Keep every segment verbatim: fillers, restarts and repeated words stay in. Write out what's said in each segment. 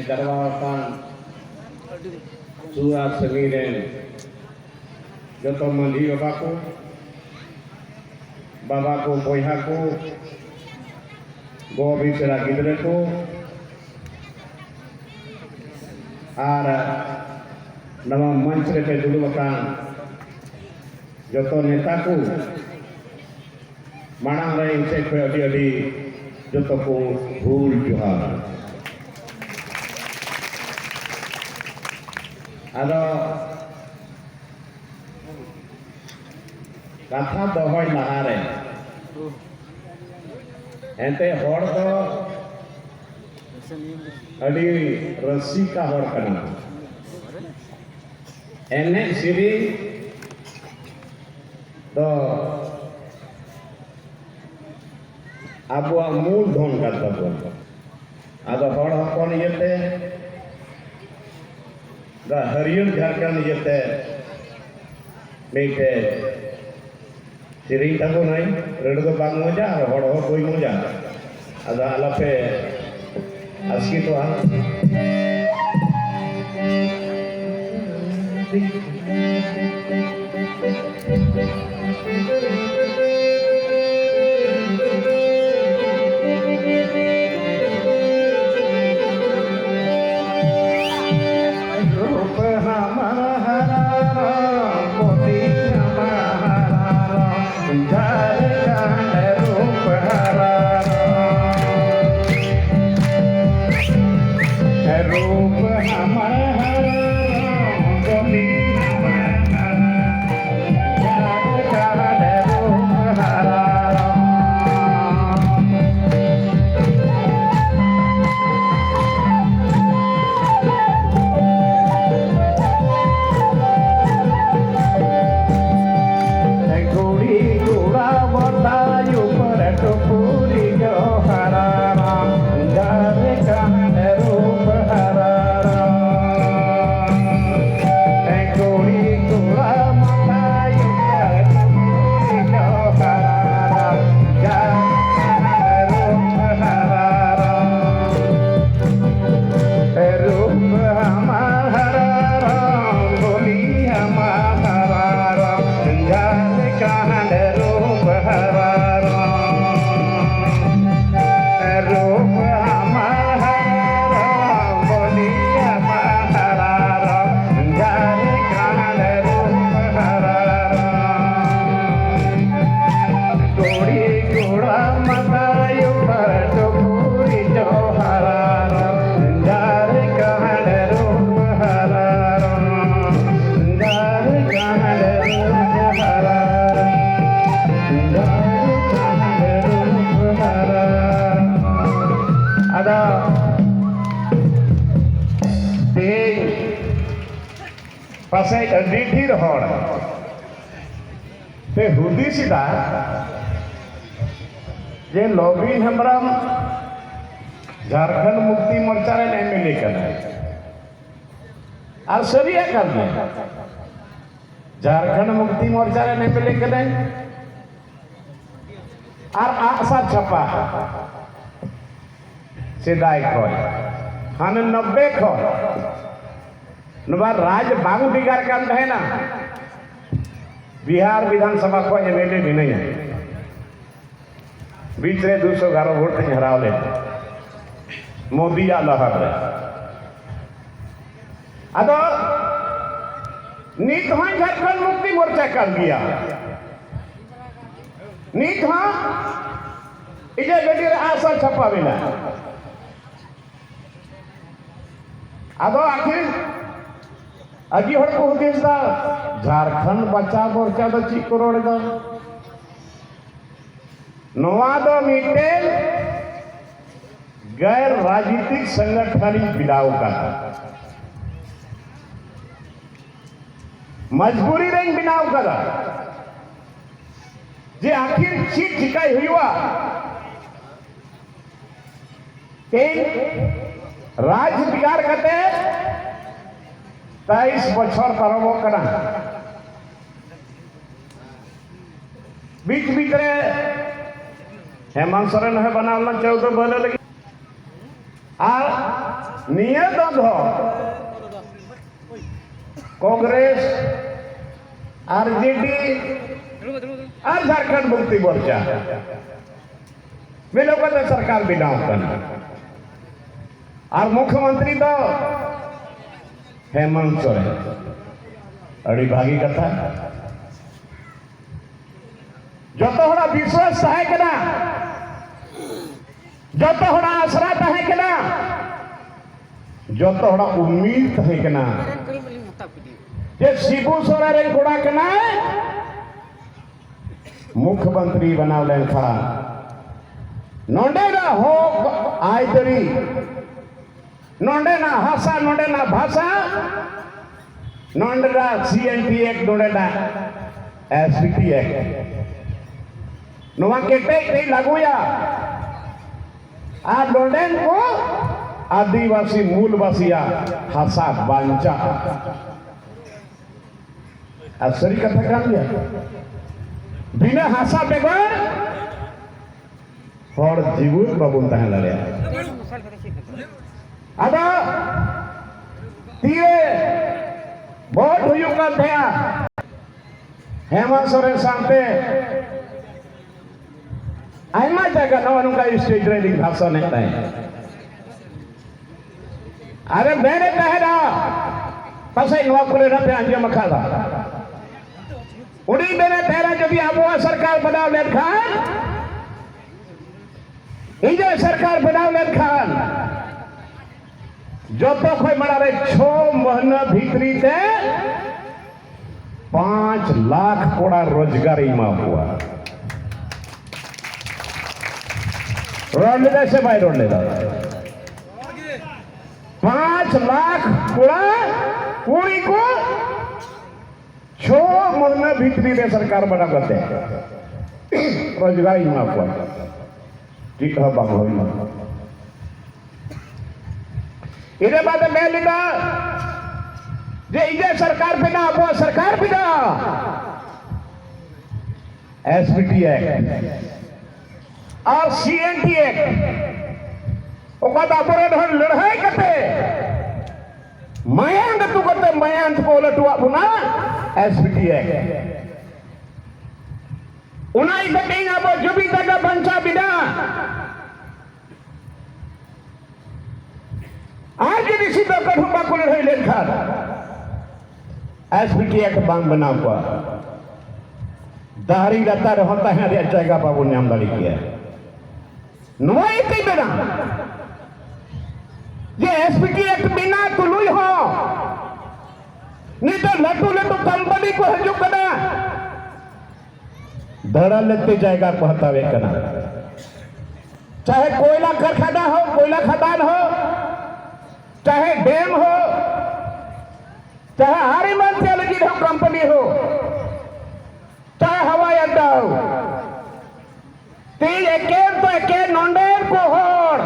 ᱡᱟᱨᱣᱟ ᱟᱠᱟᱱ ᱥᱩᱨ ᱟᱨ ᱥᱟᱺᱜᱤᱧ ᱨᱮᱱ ᱡᱚᱛᱚ ᱢᱟᱹᱡᱷᱤ ᱵᱟᱵᱟ ᱠᱚ, ᱵᱟᱵᱟ ᱠᱚ, ᱵᱚᱭᱦᱟ ᱠᱚ, ᱜᱚ ᱵᱤᱥᱮᱨᱟ ᱜᱤᱫᱽᱨᱟᱹ ᱠᱚ, ᱟᱨ ᱱᱚᱣᱟ ᱢᱚᱧᱪ ᱨᱮᱯᱮ ᱫᱩᱲᱩᱵ ᱟᱠᱟᱱ ᱡᱚᱛᱚ ᱱᱮᱛᱟ ᱠᱚ, ᱢᱟᱲᱟᱝ ᱨᱮ ᱤᱧ ᱥᱮᱫ ᱠᱷᱚᱱ ᱟᱹᱰᱤ ᱟᱹᱰᱤ ᱡᱚᱛᱚ ᱠᱚ ᱦᱩᱞ ᱡᱚᱦᱟᱨ᱾ ᱟᱫᱚ ᱠᱟᱛᱷᱟ ᱫᱚᱦᱚᱭ ᱞᱟᱦᱟᱨᱮ ᱮᱱᱛᱮ ᱦᱚᱲ ᱫᱚ ᱟᱹᱰᱤ ᱨᱟᱹᱥᱤᱠᱟ ᱦᱚᱲ ᱠᱟᱱᱟ᱾ ᱮᱱᱮᱡ ᱥᱮᱨᱮᱧ ᱫᱚ ᱟᱵᱚᱣᱟᱜ ᱢᱩᱞ ᱫᱷᱚᱱ ᱠᱟᱱ ᱛᱟᱵᱚᱱᱟ᱾ ᱟᱫᱚ ᱦᱚᱲ ᱦᱚᱯᱚᱱ ᱤᱭᱟᱹᱛᱮ, ᱫᱟ ᱦᱟᱹᱨᱭᱟᱹᱲ ᱡᱷᱟᱲᱠᱷᱚᱸᱰ ᱤᱭᱟᱹᱛᱮ ᱢᱤᱫᱴᱮᱡ ᱥᱮᱨᱮᱧ ᱛᱟᱵᱚᱱᱟᱭ, ᱨᱟᱹᱲ ᱫᱚ ᱵᱟᱝ ᱢᱚᱡᱟ ᱟᱨ ᱦᱚᱲ ᱦᱚᱸ ᱵᱟᱹᱧ ᱢᱚᱡᱟ᱾ ᱟᱫᱚ ᱟᱞᱚᱯᱮ ᱟᱥᱠᱮᱛᱚᱜᱼᱟ᱾ रूप हमारा हरा, मोती हमारा हरा, झारखंड रूप हरा। रूप हमारा हरा, मोती हमारा हरा, झारखंड रूप ᱯᱟᱥᱮᱡ ᱟᱹᱰᱤ ᱰᱷᱮᱨ ᱦᱚᱲ ᱯᱮ ᱦᱩᱫᱤᱥ ᱮᱫᱟ ᱡᱮ ᱞᱚᱵᱤᱱ ᱦᱮᱢᱵᱨᱚᱢ ᱡᱷᱟᱲᱠᱷᱚᱸᱰ ᱢᱩᱠᱛᱤ ᱢᱚᱨᱪᱟ ᱨᱮᱱ ᱮᱢ ᱮᱞ ᱮ ᱠᱟᱱᱟᱭ᱾ ᱟᱨ ᱥᱟᱹᱨᱤᱭᱟᱜ ᱠᱟᱱ ᱜᱮᱭᱟ, ᱡᱷᱟᱲᱠᱷᱚᱸᱰ ᱢᱩᱠᱛᱤ ᱢᱚᱨᱪᱟ ᱨᱮᱱ ᱮᱢ ᱮᱞ ᱮ ᱠᱟᱱᱟᱭ᱾ ᱟᱨ ᱟᱜᱼᱥᱟᱨ ᱪᱷᱟᱯᱟ ᱥᱮᱫᱟᱭ ᱠᱷᱚᱱ, ᱦᱟᱱᱮ ᱱᱚᱵᱵᱮ ᱠᱷᱚᱱ ᱱᱚᱣᱟ ᱨᱟᱡᱽ ᱵᱟᱝ ᱵᱷᱮᱜᱟᱨ ᱠᱟᱱ ᱛᱟᱦᱮᱱᱟ᱾ ᱵᱤᱦᱟᱨ ᱵᱤᱫᱷᱟᱱ ᱥᱚᱵᱷᱟ ᱠᱷᱚᱱ ᱮᱢ ᱮᱞ ᱮ ᱢᱤᱱᱟᱹᱧᱟ, ᱵᱤᱪ ᱨᱮ ᱫᱩᱥᱚ ᱮᱜᱟᱨᱚ ᱵᱷᱳᱴ ᱛᱮᱧ ᱦᱟᱨᱟᱣ ᱞᱮᱱ ᱢᱳᱫᱤᱭᱟᱜ ᱞᱟᱦᱟ ᱨᱮ᱾ ᱟᱫᱚ ᱱᱤᱛ ᱦᱚᱸ ᱡᱷᱟᱲᱠᱷᱚᱸᱰ ᱢᱩᱠᱛᱤ ᱢᱳᱨᱪᱟ ᱠᱟᱱ ᱜᱮᱭᱟ, ᱱᱤᱛ ᱦᱚᱸ ᱤᱧᱟᱹᱜ ᱜᱟᱹᱰᱤ ᱨᱮ ᱟᱜᱼᱥᱟᱨ ᱪᱷᱟᱯᱟ ᱢᱮᱱᱟᱜᱼᱟ᱾ ᱟᱫᱚ ᱟᱹᱠᱷᱤᱨ ᱟᱹᱰᱤ ᱦᱚᱲ ᱠᱚ ᱦᱩᱫᱤᱥ ᱮᱫᱟ, ᱡᱷᱟᱲᱠᱷᱚᱸᱰ ᱵᱟᱧᱪᱟᱣ ᱢᱳᱨᱪᱟ ᱫᱚ ᱪᱮᱫ ᱠᱚ ᱨᱚᱲ ᱮᱫᱟ? ᱱᱚᱣᱟ ᱫᱚ ᱢᱤᱫᱴᱮᱱ ᱜᱮᱨ ᱨᱟᱡᱱᱤᱛᱤᱠ ᱥᱚᱝᱜᱚᱴᱷᱚᱱᱤᱧ ᱵᱮᱱᱟᱣ ᱟᱠᱟᱫᱟ, ᱢᱚᱡᱽᱵᱩᱨᱤ ᱨᱮᱧ ᱵᱮᱱᱟᱣ ᱟᱠᱟᱫᱟ ᱡᱮ ᱟᱹᱠᱷᱤᱨ ᱪᱮᱫ ᱪᱤᱠᱟᱹᱭ ᱦᱩᱭᱩᱜᱼᱟ᱾ ᱛᱮᱦᱮᱧ ᱨᱟᱡᱽ ᱵᱷᱮᱜᱟᱨ ᱠᱟᱛᱮ ᱛᱮᱭᱤᱥ ᱵᱚᱪᱷᱚᱨ ᱯᱟᱨᱚᱢᱚᱜ ᱠᱟᱱᱟ᱾ ᱵᱤᱪ ᱵᱤᱪ ᱨᱮ ᱦᱮᱢᱟᱱᱛ ᱥᱚᱨᱮᱱ ᱦᱚᱸ ᱵᱮᱱᱟᱣ ᱞᱮᱱᱟ ᱪᱳᱣᱫᱚ ᱵᱟᱹᱦᱞᱟᱹ ᱞᱟᱹᱜᱤᱫ᱾ ᱟᱨ ᱱᱤᱭᱟᱹ ᱫᱚ ᱫᱚ ᱠᱚᱝᱜᱨᱮᱥ, ᱟᱨ ᱡᱮ ᱰᱤ ᱟᱨ ᱡᱷᱟᱲᱠᱷᱚᱸᱰ ᱢᱩᱠᱛᱤ ᱢᱳᱨᱪᱟ ᱢᱤᱞᱟᱹᱣ ᱠᱟᱛᱮ ᱥᱚᱨᱠᱟᱨ ᱵᱮᱱᱟᱣ ᱠᱟᱱᱟ᱾ ᱟᱨ ᱢᱩᱠᱷᱭᱚᱢᱚᱱᱛᱨᱤ ᱫᱚ ᱦᱮᱢᱚᱱᱛ ᱥᱚᱨᱮᱱ᱾ ᱟᱹᱰᱤ ᱵᱷᱟᱹᱜᱤ ᱠᱟᱛᱷᱟ᱾ ᱡᱚᱛᱚ ᱦᱚᱲᱟᱜ ᱵᱤᱥᱣᱟᱥ ᱛᱟᱦᱮᱸ ᱠᱟᱱᱟ, ᱡᱚᱛᱚ ᱦᱚᱲᱟᱜ ᱟᱥᱨᱟ ᱛᱟᱦᱮᱸ ᱠᱟᱱᱟ, ᱡᱚᱛᱚ ᱦᱚᱲᱟᱜ ᱩᱢᱤᱫ ᱛᱟᱦᱮᱸ ᱠᱟᱱᱟ ᱡᱮ ᱥᱤᱵᱩ ᱥᱚᱨᱮᱱ ᱨᱮᱱ ᱠᱚᱲᱟ ᱠᱟᱱᱟᱭ, ᱢᱩᱠᱷᱭᱚᱢᱚᱱᱛᱨᱤ ᱵᱮᱱᱟᱣ ᱞᱮᱱᱠᱷᱟᱱ ᱱᱚᱰᱮᱱᱟᱜ ᱦᱚᱠ ᱟᱹᱭᱫᱟᱹᱨᱤ, ᱱᱚᱰᱮᱱᱟᱜ ᱦᱟᱥᱟ, ᱱᱚᱰᱮᱱᱟᱜ ᱵᱷᱟᱥᱟ ᱱᱚᱰᱮᱱᱟᱜ ᱥᱤ ᱮᱱ ᱴᱤ ᱮᱠᱴ, ᱱᱚᱰᱮᱱᱟᱜ ᱮᱥ ᱯᱤ ᱴᱤ ᱮᱠᱴ, ᱱᱚᱣᱟ ᱠᱮᱴᱮᱡ ᱛᱮ ᱞᱟᱹᱜᱩᱭᱟ᱾ ᱟᱨ ᱱᱚᱰᱮᱱ ᱠᱚ ᱟᱹᱫᱤᱵᱟᱹᱥᱤ ᱢᱩᱞᱵᱟᱹᱥᱤᱭᱟᱜ ᱦᱟᱥᱟ ᱵᱟᱧᱪᱟᱜᱼᱟ᱾ ᱟᱨ ᱥᱟᱹᱨᱤ ᱠᱟᱛᱷᱟ ᱠᱟᱱ ᱜᱮᱭᱟ, ᱵᱤᱱᱟᱹ ᱦᱟᱥᱟ ᱵᱮᱜᱚᱨ ᱦᱚᱲ ᱡᱤᱣᱮᱫ ᱵᱟᱵᱚᱱ ᱛᱟᱦᱮᱸ ᱫᱟᱲᱮᱭᱟᱜᱼᱟ᱾ ᱟᱫᱚ ᱛᱤᱨᱮ ᱵᱷᱳᱴ ᱦᱩᱭᱩᱜ ᱠᱟᱱ ᱛᱟᱦᱮᱸᱜᱼᱟ, ᱦᱮᱢᱟᱱᱛ ᱥᱚᱨᱮᱱ ᱥᱟᱶᱛᱮ ᱟᱭᱢᱟ ᱡᱟᱭᱜᱟ ᱱᱚᱜᱼᱚ ᱱᱚᱝᱠᱟ ᱥᱴᱮᱡ ᱨᱮ ᱞᱤᱧ ᱵᱷᱟᱥᱚᱱᱮᱫ ᱛᱟᱦᱮᱸᱫ᱾ ᱟᱨᱮ ᱢᱮᱱᱮᱫ ᱛᱟᱦᱮᱱᱟ, ᱯᱟᱥᱮᱡ ᱱᱚᱣᱟ ᱠᱚᱨᱮ ᱦᱚᱸ ᱯᱮ ᱟᱸᱡᱚᱢ ᱟᱠᱟᱫᱟ, ᱩᱱᱤ ᱢᱮᱱᱮᱫ ᱛᱟᱦᱮᱱᱟ, ᱡᱩᱫᱤ ᱟᱵᱚᱣᱟᱜ ᱥᱚᱨᱠᱟᱨ ᱵᱮᱱᱟᱣ ᱞᱮᱱᱠᱷᱟᱱ, ᱤᱧᱟᱹᱜ ᱥᱚᱨᱠᱟᱨ ᱵᱮᱱᱟᱣ ᱞᱮᱱᱠᱷᱟᱱ, ᱡᱚᱛᱚ ᱠᱷᱚᱱ ᱢᱟᱲᱟᱝ ᱨᱮ ᱪᱷᱚ ᱢᱟᱹᱦᱱᱟᱹ ᱵᱷᱤᱛᱨᱤ ᱛᱮ ᱯᱟᱸᱪ ᱞᱟᱠᱷ ᱠᱚᱲᱟ ᱨᱳᱡᱽᱜᱟᱨ ᱮ ᱮᱢᱟ ᱠᱚᱣᱟ᱾ ᱨᱚᱲ ᱞᱮᱫᱟ ᱥᱮ ᱵᱟᱭ ᱨᱚᱲ ᱞᱮᱫᱟ? ᱯᱟᱸᱪ ᱞᱟᱠᱷ ᱠᱚᱲᱟ ᱠᱩᱲᱤ ᱠᱚ ᱪᱷᱚ ᱢᱟᱹᱦᱱᱟᱹ ᱵᱷᱤᱛᱨᱤ ᱨᱮ ᱥᱚᱨᱠᱟᱨ ᱵᱮᱱᱟᱣ ᱠᱟᱛᱮ ᱨᱳᱡᱽᱜᱟᱨ ᱮ ᱮᱢᱟ ᱠᱚᱣᱟ᱾ ᱪᱮᱫ ᱦᱚᱸ ᱵᱟᱝ ᱦᱩᱭᱱᱟ᱾ ᱤᱱᱟᱹ ᱵᱟᱫᱮ ᱢᱮᱱ ᱞᱮᱫᱟ ᱡᱮ ᱤᱧᱟᱹᱜ ᱥᱚᱨᱠᱟᱨ ᱵᱮᱱᱟᱣ, ᱟᱵᱚᱣᱟᱜ ᱥᱚᱨᱠᱟᱨ ᱵᱮᱱᱟᱣ᱾ ᱮᱥ ᱯᱤ ᱴᱤ ᱮᱠᱴ ᱟᱨ ᱥᱤ ᱮᱱ ᱴᱤ ᱮᱠᱴ, ᱚᱠᱟ ᱫᱚ ᱟᱵᱚᱨᱮᱱ ᱦᱚᱲ ᱞᱟᱹᱲᱦᱟᱹᱭ ᱠᱟᱛᱮ, ᱢᱟᱭᱟᱝ ᱟᱹᱛᱩ ᱠᱟᱛᱮ, ᱢᱟᱭᱟᱝ ᱛᱮᱠᱚ ᱚᱞ ᱦᱚᱴᱚᱣᱟᱜ ᱵᱚᱱᱟ ᱮᱥ ᱯᱤ ᱴᱤ ᱮᱠᱴ᱾ ᱚᱱᱟ ᱤᱫᱤ ᱠᱟᱛᱮ ᱟᱵᱚ ᱡᱩᱢᱤ ᱡᱟᱭᱜᱟ ᱵᱟᱧᱪᱟᱣ ᱢᱮᱱᱟᱜᱼᱟ᱾ ᱟᱨ ᱡᱩᱫᱤ ᱥᱤᱫᱚ ᱠᱟᱹᱱᱦᱩ ᱵᱟᱠᱚ ᱞᱟᱹᱲᱦᱟᱹᱭ ᱞᱮᱱᱠᱷᱟᱱ, ᱮᱥ ᱯᱤ ᱴᱤ ᱮᱠᱴ ᱵᱟᱝ ᱵᱮᱱᱟᱣ ᱠᱚᱜᱼᱟ᱾ ᱫᱟᱨᱮ ᱞᱟᱛᱟᱨ ᱨᱮᱦᱚᱸ ᱛᱟᱦᱮᱸ ᱨᱮᱭᱟᱜ ᱡᱟᱭᱜᱟ ᱵᱟᱵᱚᱱ ᱧᱟᱢ ᱫᱟᱲᱮ ᱠᱮᱭᱟ᱾ ᱱᱚᱣᱟ ᱤᱭᱟᱹᱛᱮ ᱢᱮᱱᱟ ᱡᱮ ᱮᱥ ᱯᱤ ᱴᱤ ᱮᱠᱴ ᱵᱮᱱᱟᱣ ᱛᱩᱞᱩᱡ ᱦᱚᱸ ᱱᱤᱛᱚᱜ ᱞᱟᱹᱴᱩ ᱞᱟᱹᱴᱩ ᱠᱳᱢᱯᱟᱱᱤ ᱠᱚ ᱦᱤᱡᱩᱜ ᱠᱟᱱᱟ, ᱫᱟᱬᱟ ᱞᱟᱹᱜᱤᱫ ᱡᱟᱭᱜᱟ ᱠᱚ ᱦᱟᱛᱟᱣᱮᱫ ᱠᱟᱱᱟ᱾ ᱪᱟᱦᱮ ᱠᱚᱭᱞᱟ ᱠᱟᱨᱠᱷᱟᱱᱟ ᱦᱳ, ᱠᱚᱭᱞᱟ ᱠᱷᱟᱫᱟᱱ ᱦᱳ, ᱪᱟᱦᱮ ᱰᱮᱢ ᱦᱳ, ᱪᱟᱦᱮ ᱦᱟᱨ ᱮᱢᱟᱱ ᱪᱮᱫ ᱞᱟᱹᱜᱤᱫ ᱦᱚᱸ ᱠᱳᱢᱯᱟᱱᱤ ᱦᱚᱸ, ᱪᱟᱦᱮ ᱦᱟᱣᱟᱭ ᱟᱰᱰᱟ ᱦᱚᱸ, ᱛᱮᱦᱮᱧ ᱮᱠᱮᱱ ᱛᱚ ᱮᱠᱮᱱ ᱱᱚᱰᱮᱱ ᱠᱚ ᱦᱚᱲ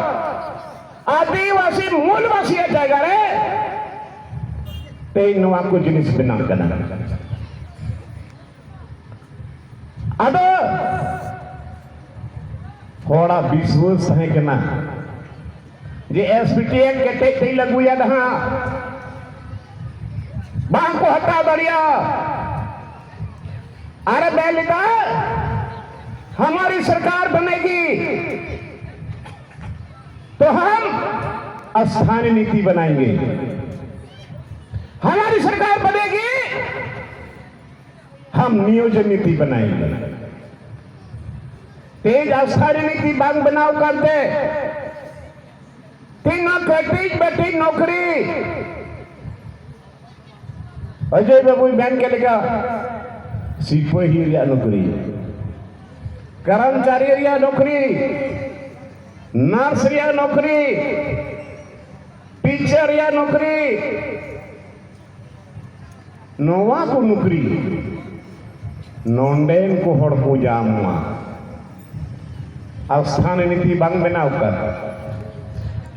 ᱟᱹᱫᱤᱵᱟᱹᱥᱤ ᱢᱩᱞᱵᱟᱹᱥᱤᱭᱟᱜ ᱡᱟᱭᱜᱟ ᱨᱮ ᱛᱮᱦᱮᱧ ᱱᱚᱣᱟ ᱠᱚ ᱡᱤᱱᱤᱥ ᱵᱮᱱᱟᱜ ᱠᱟᱱᱟ᱾ ᱟᱫᱚ ᱦᱚᱲᱟᱜ ᱵᱤᱥᱣᱟᱹᱥ ᱛᱟᱦᱮᱸ ᱠᱟᱱᱟ ᱡᱮ ᱮᱥ ᱯᱤ ᱴᱤ ᱮᱢ ᱠᱮᱴᱮᱡ ᱛᱮᱧ ᱟᱹᱜᱩᱭᱟ ᱱᱟᱦᱟᱜ, ᱵᱟᱝ ᱠᱚ ᱦᱟᱛᱟᱣ ᱫᱟᱲᱮᱭᱟᱜᱼᱟ᱾ ᱟᱨᱮ ᱢᱮᱱ ᱞᱮᱫᱟ, ᱦᱟᱢᱟᱨᱤ ᱥᱚᱨᱠᱟᱨ ᱵᱚᱱᱮᱜᱤ ᱛᱚ ᱦᱟᱢ ᱟᱥᱛᱷᱟᱱᱤ ᱱᱤᱛᱤ ᱵᱟᱱᱟᱭᱮᱸᱜᱮ, ᱦᱟᱢᱟᱨᱤ ᱥᱚᱨᱠᱟᱨ ᱵᱚᱱᱮᱜᱤ ᱦᱟᱢ ᱱᱤᱭᱳᱡᱚᱱ ᱱᱤᱛᱤ ᱵᱟᱱᱟᱭᱮᱸᱜᱮ᱾ ᱛᱮᱦᱮᱧ ᱟᱥᱛᱷᱟᱱᱤ ᱱᱤᱛᱤ ᱵᱟᱝ ᱵᱮᱱᱟᱣ ᱠᱟᱱᱛᱮ ᱛᱮᱦᱮᱧ ᱱᱚᱣᱟ ᱠᱟᱹᱴᱤᱡ ᱵᱟᱹᱴᱤᱡ ᱱᱚᱠᱨᱤ, ᱚᱡᱚᱭ ᱵᱟᱹᱵᱩᱭ ᱢᱮᱱ ᱠᱮᱫ ᱞᱮᱠᱟ, ᱥᱤᱯᱟᱹᱦᱤ ᱨᱮᱭᱟᱜ ᱱᱚᱠᱨᱤ, ᱠᱚᱨᱢᱪᱟᱨᱤ ᱨᱮᱭᱟᱜ ᱱᱚᱠᱨᱤ, ᱱᱟᱨᱥ ᱨᱮᱭᱟᱜ ᱱᱚᱠᱨᱤ, ᱴᱤᱪᱟᱨ ᱨᱮᱭᱟᱜ ᱱᱚᱠᱨᱤ, ᱱᱚᱣᱟ ᱠᱚ ᱱᱚᱠᱨᱤ ᱱᱚᱰᱮᱱ ᱠᱚ ᱦᱚᱲ ᱠᱚ ᱧᱟᱢ ᱢᱟ᱾ ᱟᱥᱛᱷᱟᱱᱤ ᱱᱤᱛᱤ ᱵᱟᱝ ᱵᱮᱱᱟᱣ ᱠᱟᱱ᱾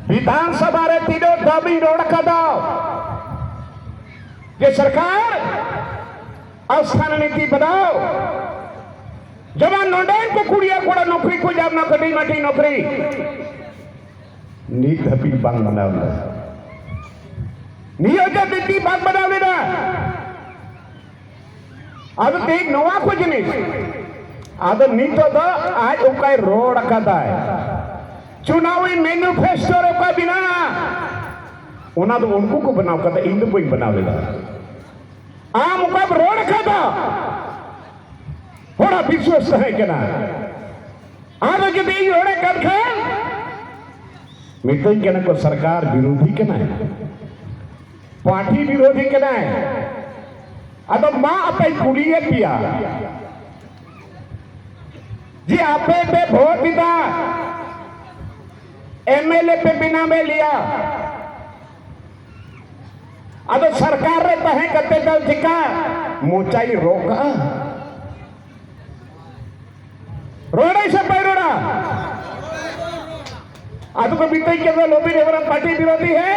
ᱵᱤᱫᱷᱟᱱ ᱥᱚᱵᱷᱟ ᱨᱮ ᱛᱤᱱᱟᱹᱜ ᱫᱷᱟᱣ ᱤᱧ ᱨᱚᱲ ᱠᱟᱫᱟ ᱡᱮ ᱥᱚᱨᱠᱟᱨ ᱟᱥᱛᱷᱟᱱᱤ ᱱᱤᱛᱤ ᱵᱮᱱᱟᱣ, ᱡᱮᱢᱚᱱ ᱱᱚᱰᱮᱱ ᱠᱚ ᱠᱩᱲᱤ ᱟᱨ ᱠᱚᱲᱟ ᱱᱚᱠᱨᱤ ᱠᱚ ᱧᱟᱢ ᱢᱟ, ᱠᱟᱹᱴᱤᱡ ᱢᱟᱹᱴᱤᱡ ᱱᱚᱠᱨᱤ᱾ ᱱᱤᱛ ᱦᱟᱹᱵᱤᱡ ᱵᱟᱝ ᱵᱮᱱᱟᱣ ᱞᱮᱱᱟ᱾ ᱱᱤᱭᱳᱡᱚᱱ ᱱᱤᱛᱤ ᱵᱟᱝ ᱵᱮᱱᱟᱣ ᱞᱮᱱᱟ᱾ ᱟᱫᱚ ᱛᱮᱦᱮᱧ ᱱᱚᱣᱟ ᱠᱚ ᱡᱤᱱᱤᱥ, ᱟᱫᱚ ᱱᱤᱛᱚᱜ ᱫᱚ ᱟᱡ ᱚᱠᱟᱭ ᱨᱚᱲ ᱟᱠᱟᱫᱟᱭ, ᱪᱩᱱᱟᱣᱤ ᱢᱮᱱᱤᱯᱷᱮᱥᱴᱳ ᱨᱮ ᱚᱠᱟ ᱢᱮᱱᱟᱜᱼᱟ, ᱚᱱᱟ ᱫᱚ ᱩᱱᱠᱩ ᱠᱚ ᱵᱮᱱᱟᱣ ᱠᱟᱫᱟ, ᱤᱧ ᱫᱚ ᱵᱟᱹᱧ ᱵᱮᱱᱟᱣ ᱞᱮᱫᱟ᱾ ᱟᱢ ᱚᱠᱟᱢ ᱨᱚᱲ ᱟᱠᱟᱫᱟ, ᱦᱚᱲᱟᱜ ᱵᱤᱥᱣᱟᱥ ᱛᱟᱦᱮᱸ ᱠᱟᱱᱟ᱾ ᱟᱫᱚ ᱡᱩᱫᱤ ᱤᱧ ᱨᱚᱲᱮᱫ ᱠᱟᱱ ᱠᱷᱟᱱ, ᱢᱤᱛᱟᱹᱧ ᱠᱟᱱᱟ ᱠᱚ ᱥᱚᱨᱠᱟᱨ ᱵᱤᱨᱳᱫᱷᱤ ᱠᱟᱱᱟᱭ, ᱯᱟᱨᱴᱤ ᱵᱤᱨᱳᱫᱷᱤ ᱠᱟᱱᱟᱭ᱾ ᱟᱫᱚ ᱢᱟ ᱟᱯᱮᱧ ᱠᱩᱞᱤᱭᱮᱫ ᱯᱮᱭᱟ ᱡᱮ ᱟᱯᱮ ᱯᱮ ᱵᱷᱳᱴ ᱮᱫᱟ, ᱮᱢ ᱮᱞ ᱮ ᱯᱮ ᱵᱮᱱᱟᱣᱮᱫ ᱞᱮᱭᱟ, ᱟᱫᱚ ᱥᱚᱨᱠᱟᱨ ᱨᱮ ᱛᱟᱦᱮᱸ ᱠᱟᱛᱮ ᱫᱚ ᱪᱮᱠᱟ ᱢᱚᱪᱟᱭ ᱨᱚᱜ ᱠᱟᱜᱼᱟ? ᱨᱚᱲᱟᱭ ᱥᱮ ᱵᱟᱭ ᱨᱚᱲᱟ? ᱟᱫᱚ ᱠᱚ ᱢᱤᱛᱟᱹᱧ ᱠᱟᱱᱟ, ᱞᱚᱵᱤ ᱨᱮᱵᱷᱨᱮᱱᱰ ᱯᱟᱨᱴᱤ ᱵᱤᱨᱳᱫᱷᱤ ᱦᱮ᱾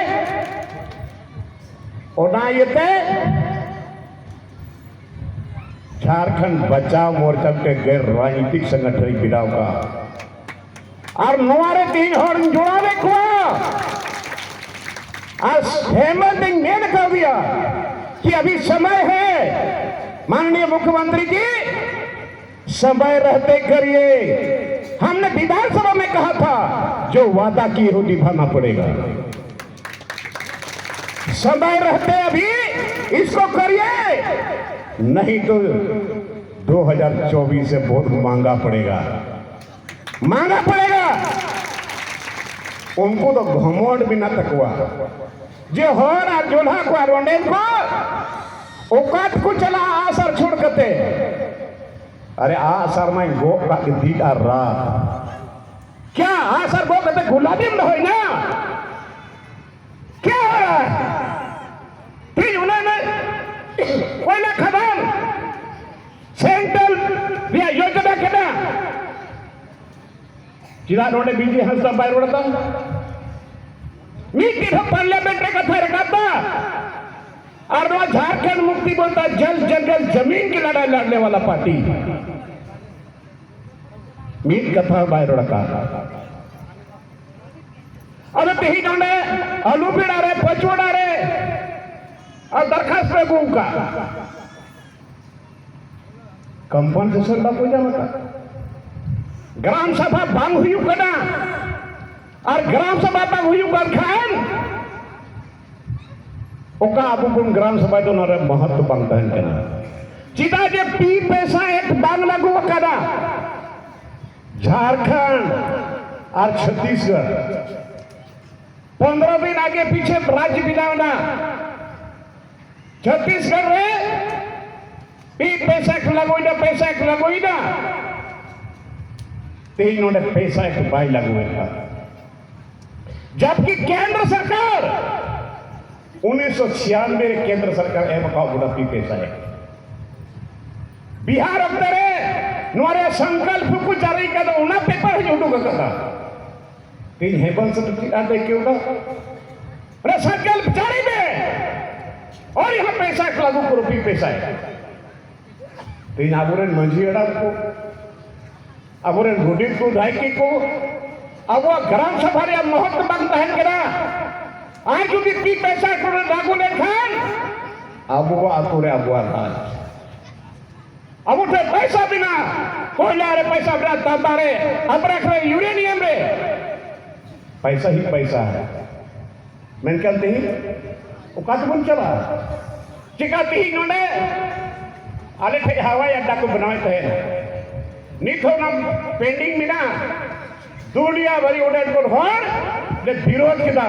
ᱚᱱᱟ ᱤᱭᱟᱹᱛᱮ ᱡᱷᱟᱨᱠᱷᱚᱸᱰ ᱵᱟᱪᱟᱣ ᱢᱳᱨᱪᱟ ᱢᱤᱫᱴᱮᱱ ᱜᱮᱨ ᱨᱟᱡᱽᱱᱤᱛᱤᱠ ᱥᱚᱝᱜᱚᱴᱷᱚᱱ ᱤᱧ ᱵᱮᱱᱟᱣ ᱠᱟᱜᱼᱟ᱾ ᱟᱨ ᱱᱚᱣᱟ ᱨᱮ ᱛᱮᱦᱮᱧ ᱦᱚᱲᱤᱧ ᱡᱚᱲᱟᱣᱮᱫ ᱠᱚᱣᱟ᱾ ᱟᱨ ᱦᱮᱢᱚᱱᱛ ᱤᱧ ᱢᱮᱱ ᱠᱟᱣᱫᱮᱭᱟ ᱠᱤ ᱟᱵᱷᱤ ᱥᱚᱢᱚᱭ ᱦᱮ ᱢᱟᱱᱱᱤᱭᱚ ᱢᱩᱠᱷᱭᱚᱢᱚᱱᱛᱨᱤ ᱡᱤ, समय रहते करिए। हमने विधानसभा में कहा था, जो वादा किए हो निभाना पड़ेगा। समय रहते अभी इसको करिए, नहीं तो दो हज़ार चौबीस से बहुत महंगा पड़ेगा, महंगा पड़ेगा। ᱩᱱᱠᱩ ᱫᱚ ᱜᱷᱚᱢᱚᱱᱰ ᱢᱮᱱᱟᱜ ᱛᱟᱠᱚᱣᱟ ᱡᱮ ᱦᱚᱲ ᱟᱨ ᱡᱚᱞᱦᱟ ᱠᱚ ᱟᱨ ᱚᱸᱰᱮᱱ ᱠᱚ ᱚᱠᱟ ᱛᱮᱠᱚ ᱪᱟᱞᱟᱜᱼᱟ ᱟᱜᱼᱥᱟᱨ ᱪᱷᱩᱲ ᱠᱟᱛᱮ? ᱟᱨᱮ, ᱟᱜᱼᱥᱟᱨ ᱢᱟᱧ ᱜᱚᱜ ᱠᱟᱜ ᱜᱮ ᱫᱤᱱ ᱟᱨ ᱨᱟᱛ᱾ ᱠᱭᱟ ᱟᱜᱼᱥᱟᱨ ᱜᱚᱜ ᱠᱟᱛᱮ ᱜᱩᱞᱟᱢᱤᱢ ᱫᱚᱦᱚᱭᱱᱟ? ᱠᱭᱟ ᱦᱚ ᱨᱟᱦᱟ ᱦᱮ? ᱛᱮᱦᱮᱧ ᱚᱱᱟ ᱚᱱᱟ ᱠᱚᱭᱞᱟ ᱠᱷᱟᱫᱟᱱ ᱥᱮᱱᱴᱨᱟᱞ ᱨᱮᱭᱟᱜ ᱭᱳᱡᱚᱱᱟ ᱠᱟᱱᱟ᱾ ᱪᱮᱫᱟᱜ ᱱᱚᱰᱮ ᱵᱤᱡᱚᱭ ᱦᱟᱸᱥᱫᱟ ᱵᱟᱭ ᱨᱚᱲ ᱮᱫᱟ? ᱢᱤᱫ ᱫᱤᱱ ᱦᱚᱸ ᱯᱟᱨᱞᱟᱢᱮᱱᱴ ᱨᱮ ᱠᱟᱛᱷᱟᱭ ᱨᱟᱠᱟᱵ ᱮᱫᱟ? ᱟᱨ ᱱᱚᱣᱟ ᱡᱷᱟᱨᱠᱷᱚᱸᱰ ᱢᱩᱠᱛᱤ ᱢᱳᱨᱪᱟ ᱡᱚᱞ ᱡᱚᱝᱜᱚᱞ ᱡᱟᱢᱤᱱ ᱠᱤ ᱞᱟᱲᱟᱭ ᱞᱟᱲᱱᱮ ᱣᱟᱞᱟ ᱯᱟᱨᱴᱤ ᱢᱤᱫ ᱠᱟᱛᱷᱟ ᱵᱟᱭ ᱨᱚᱲ ᱟᱠᱟᱫ᱾ ᱟᱫᱚ ᱛᱮᱦᱮᱧ ᱚᱸᱰᱮ ᱟᱞᱩᱵᱮᱲᱟ ᱨᱮ, ᱯᱟᱪᱩᱣᱟᱲᱟ ᱨᱮ ᱟᱨ ᱫᱟᱨᱠᱷᱟᱥᱛ ᱯᱮ ᱟᱹᱜᱩ ᱟᱠᱟᱫ᱾ ᱠᱚᱢᱯᱟᱱᱥᱮᱥᱚᱱ ᱵᱟᱠᱚ ᱧᱟᱢ ᱟᱠᱟᱫ᱾ ᱜᱨᱟᱢ ᱥᱟᱵᱷᱟ ᱵᱟᱝ ᱦᱩᱭᱩᱜ ᱠᱟᱱᱟ᱾ ᱟᱨ ᱜᱨᱟᱢ ᱥᱟᱵᱷᱟ ᱵᱟᱝ ᱦᱩᱭᱩᱜ ᱠᱟᱱ ᱠᱷᱟᱱ ᱚᱠᱟ ᱟᱵᱚ ᱵᱚᱱ ᱜᱨᱟᱢ ᱥᱟᱵᱷᱟ ᱫᱚ ᱚᱱᱟ ᱨᱮ ᱢᱚᱦᱚᱛ ᱵᱟᱝ ᱛᱟᱦᱮᱱ ᱠᱟᱱᱟ᱾ ᱪᱮᱫᱟᱜ ᱡᱮ ᱯᱤ ᱯᱮᱥᱟ ᱮᱠᱴ ᱵᱟᱝ ᱞᱟᱹᱜᱩ ᱟᱠᱟᱱᱟ᱾ ᱡᱷᱟᱨᱠᱷᱚᱸᱰ ᱟᱨ ᱪᱷᱚᱛᱤᱥᱜᱚᱲ ᱯᱚᱱᱫᱽᱨᱚ ᱫᱤᱱ ᱟᱜᱮ ᱯᱤᱪᱷᱮ ᱨᱟᱡᱽ ᱵᱮᱱᱟᱣ ᱮᱱᱟ᱾ ᱪᱷᱚᱛᱤᱥᱜᱚᱲ ᱨᱮ ᱯᱤ ᱯᱮᱥᱟ ᱮᱠᱴ ᱞᱟᱹᱜᱩᱭᱮᱱᱟ, ᱯᱮᱥᱟ ᱮᱠᱴ ᱞᱟᱹᱜᱩᱭᱮᱱᱟ᱾ ᱛᱮᱦᱮᱧ ᱱᱚᱰᱮ ᱯᱮᱥᱟ ᱮᱠᱴ ᱵᱟᱭ ᱞᱟᱹᱜᱩᱭᱮᱫᱟ, ᱡᱟᱵᱠᱤ ᱠᱮᱱᱫᱨᱚ ᱥᱚᱨᱠᱟᱨ ᱩᱱᱤᱥᱥᱚ ᱪᱷᱤᱭᱟᱱᱵᱮ ᱨᱮ ᱠᱮᱱᱫᱨᱚ ᱥᱚᱨᱠᱟᱨ ᱮᱢ ᱟᱠᱟᱫ ᱵᱚᱱᱟ ᱯᱤ ᱯᱮᱥᱟ ᱨᱮ᱾ ᱵᱤᱦᱟᱨ ᱚᱠᱛᱮ ᱨᱮ ᱱᱚᱣᱟ ᱨᱮ ᱥᱚᱝᱠᱚᱞᱯ ᱠᱚ ᱡᱟᱹᱨᱤ ᱠᱟᱫᱟ, ᱚᱱᱟ ᱯᱮᱯᱟᱨ ᱦᱚᱸᱧ ᱩᱰᱩᱠ ᱟᱠᱟᱫᱟ᱾ ᱛᱮᱦᱮᱧ ᱦᱮᱢᱚᱱᱛ ᱥᱚᱨᱮᱱ ᱪᱮᱫ ᱟᱸᱴ ᱟᱹᱭᱠᱟᱹᱣ ᱮᱫᱟ? ᱚᱱᱟ ᱥᱚᱝᱠᱚᱞᱯ ᱡᱟᱹᱨᱤ ᱢᱮ, ᱟᱨ ᱭᱟᱦᱟᱸ ᱯᱮᱥᱟ ᱠᱚ ᱞᱟᱜᱩ ᱠᱚᱨᱚ, ᱯᱤ ᱯᱮᱥᱟ᱾ ᱛᱮᱦᱮᱧ ᱟᱵᱚᱨᱮᱱ ᱢᱟᱹᱡᱷᱤ ᱦᱟᱲᱟᱢ ᱠᱚ, ᱟᱵᱚᱨᱮᱱ ᱜᱚᱰᱮᱛ ᱠᱚ, ᱱᱟᱭᱠᱮ ᱠᱚ, ᱟᱵᱚᱣᱟᱜ ᱜᱨᱟᱢ ᱥᱚᱵᱷᱟ ᱨᱮᱭᱟᱜ ᱢᱚᱦᱚᱛ ᱵᱟᱝ ᱛᱟᱦᱮᱱ ᱠᱟᱱᱟ᱾ ᱟᱨ ᱡᱩᱫᱤ ᱯᱤ ᱯᱮᱥᱟ ᱠᱚ ᱞᱟᱹᱜᱩ ᱞᱮᱱᱠᱷᱟᱱ ᱟᱵᱚᱣᱟᱜ ᱟᱛᱳ ᱨᱮ ᱟᱵᱚᱣᱟᱜ ᱨᱟᱡᱽ, ᱟᱵᱚ ᱴᱷᱮᱱ ᱯᱚᱭᱥᱟ ᱢᱮᱱᱟᱜᱼᱟ, ᱠᱚᱭᱞᱟ ᱨᱮ ᱯᱚᱭᱥᱟ ᱢᱮᱱᱟᱜᱼᱟ, ᱛᱟᱢᱵᱟ ᱨᱮ, ᱟᱵᱨᱟᱠ ᱨᱮ, ᱭᱩᱨᱮᱱᱤᱭᱟᱢ ᱨᱮ ᱯᱚᱭᱥᱟ ᱦᱤ ᱯᱚᱭᱥᱟ᱾ ᱢᱮᱱᱠᱷᱟᱱ ᱛᱮᱦᱮᱧ ᱚᱠᱟ ᱛᱮᱵᱚᱱ ᱪᱟᱞᱟᱜᱼᱟ? ᱪᱮᱠᱟ ᱛᱮᱦᱮᱧ ᱱᱚᱰᱮ ᱟᱞᱮ ᱴᱷᱮᱡ ᱦᱟᱣᱟᱭ ᱟᱰᱰᱟ ᱠᱚ ᱵᱮᱱᱟᱣᱮᱫ ᱛᱟᱦᱮᱸᱱ, ᱱᱤᱛ ᱦᱚᱸ ᱚᱱᱟ pending ᱢᱮᱱᱟᱜᱼᱟ᱾ ᱫᱩᱞᱤᱭᱟ ᱵᱟᱨᱤ ᱚᱰᱮᱱ ᱠᱚ ᱦᱚᱲ ᱞᱮ ᱵᱤᱨᱳᱫ ᱠᱮᱫᱟ᱾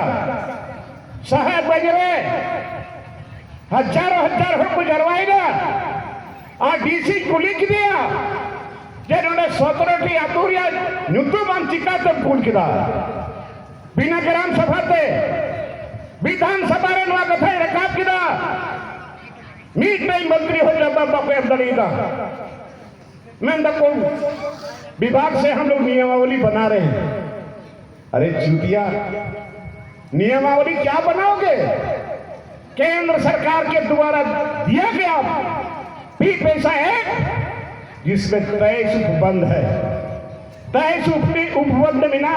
ᱥᱟᱦᱮᱵᱽᱜᱚᱸᱡᱽ ᱨᱮ ᱦᱟᱡᱟᱨ ᱦᱟᱡᱟᱨ ᱦᱚᱲ ᱠᱚ ᱡᱟᱨᱣᱟᱭᱮᱱᱟ᱾ ᱟᱨ ᱰᱤ ᱥᱤ ᱠᱩᱞᱤ ᱠᱮᱫᱮᱭᱟ ᱡᱮ ᱱᱚᱰᱮ ᱥᱚᱛᱨᱚ ᱴᱤ ᱟᱹᱛᱩ ᱨᱮᱭᱟᱜ ᱧᱩᱛᱩᱢ ᱟᱢ ᱪᱤᱠᱟᱛᱮᱢ ᱠᱩᱞ ᱠᱮᱫᱟ? ᱵᱤᱱᱟ ᱜᱨᱟᱢ ᱥᱚᱵᱷᱟ ᱛᱮ ᱵᱤᱫᱷᱟᱱ ᱥᱚᱵᱷᱟ ᱨᱮ ᱱᱚᱣᱟ ᱠᱟᱛᱷᱟᱭ ᱨᱟᱠᱟᱵ ᱠᱮᱫᱟ᱾ ᱢᱤᱫᱴᱮᱱ ᱢᱚᱱᱛᱨᱤ ᱦᱚᱸ ᱡᱟᱵᱟᱵ ᱵᱟᱠᱚ ᱮᱢ ᱫᱟᱲᱮᱭᱟᱫᱟ᱾ ᱢᱮᱱ ᱫᱟᱠᱚ, "विभाग से हम लोग नियमावली बना रहे हैं।" अरे चूतिया, नियमावली क्या बनाओगे? केंद्र सरकार के द्वारा दिया गया पी पैसा एक्ट, जिसमें तेईस उपबंध है, तेईस उप-, उपबंध में ना,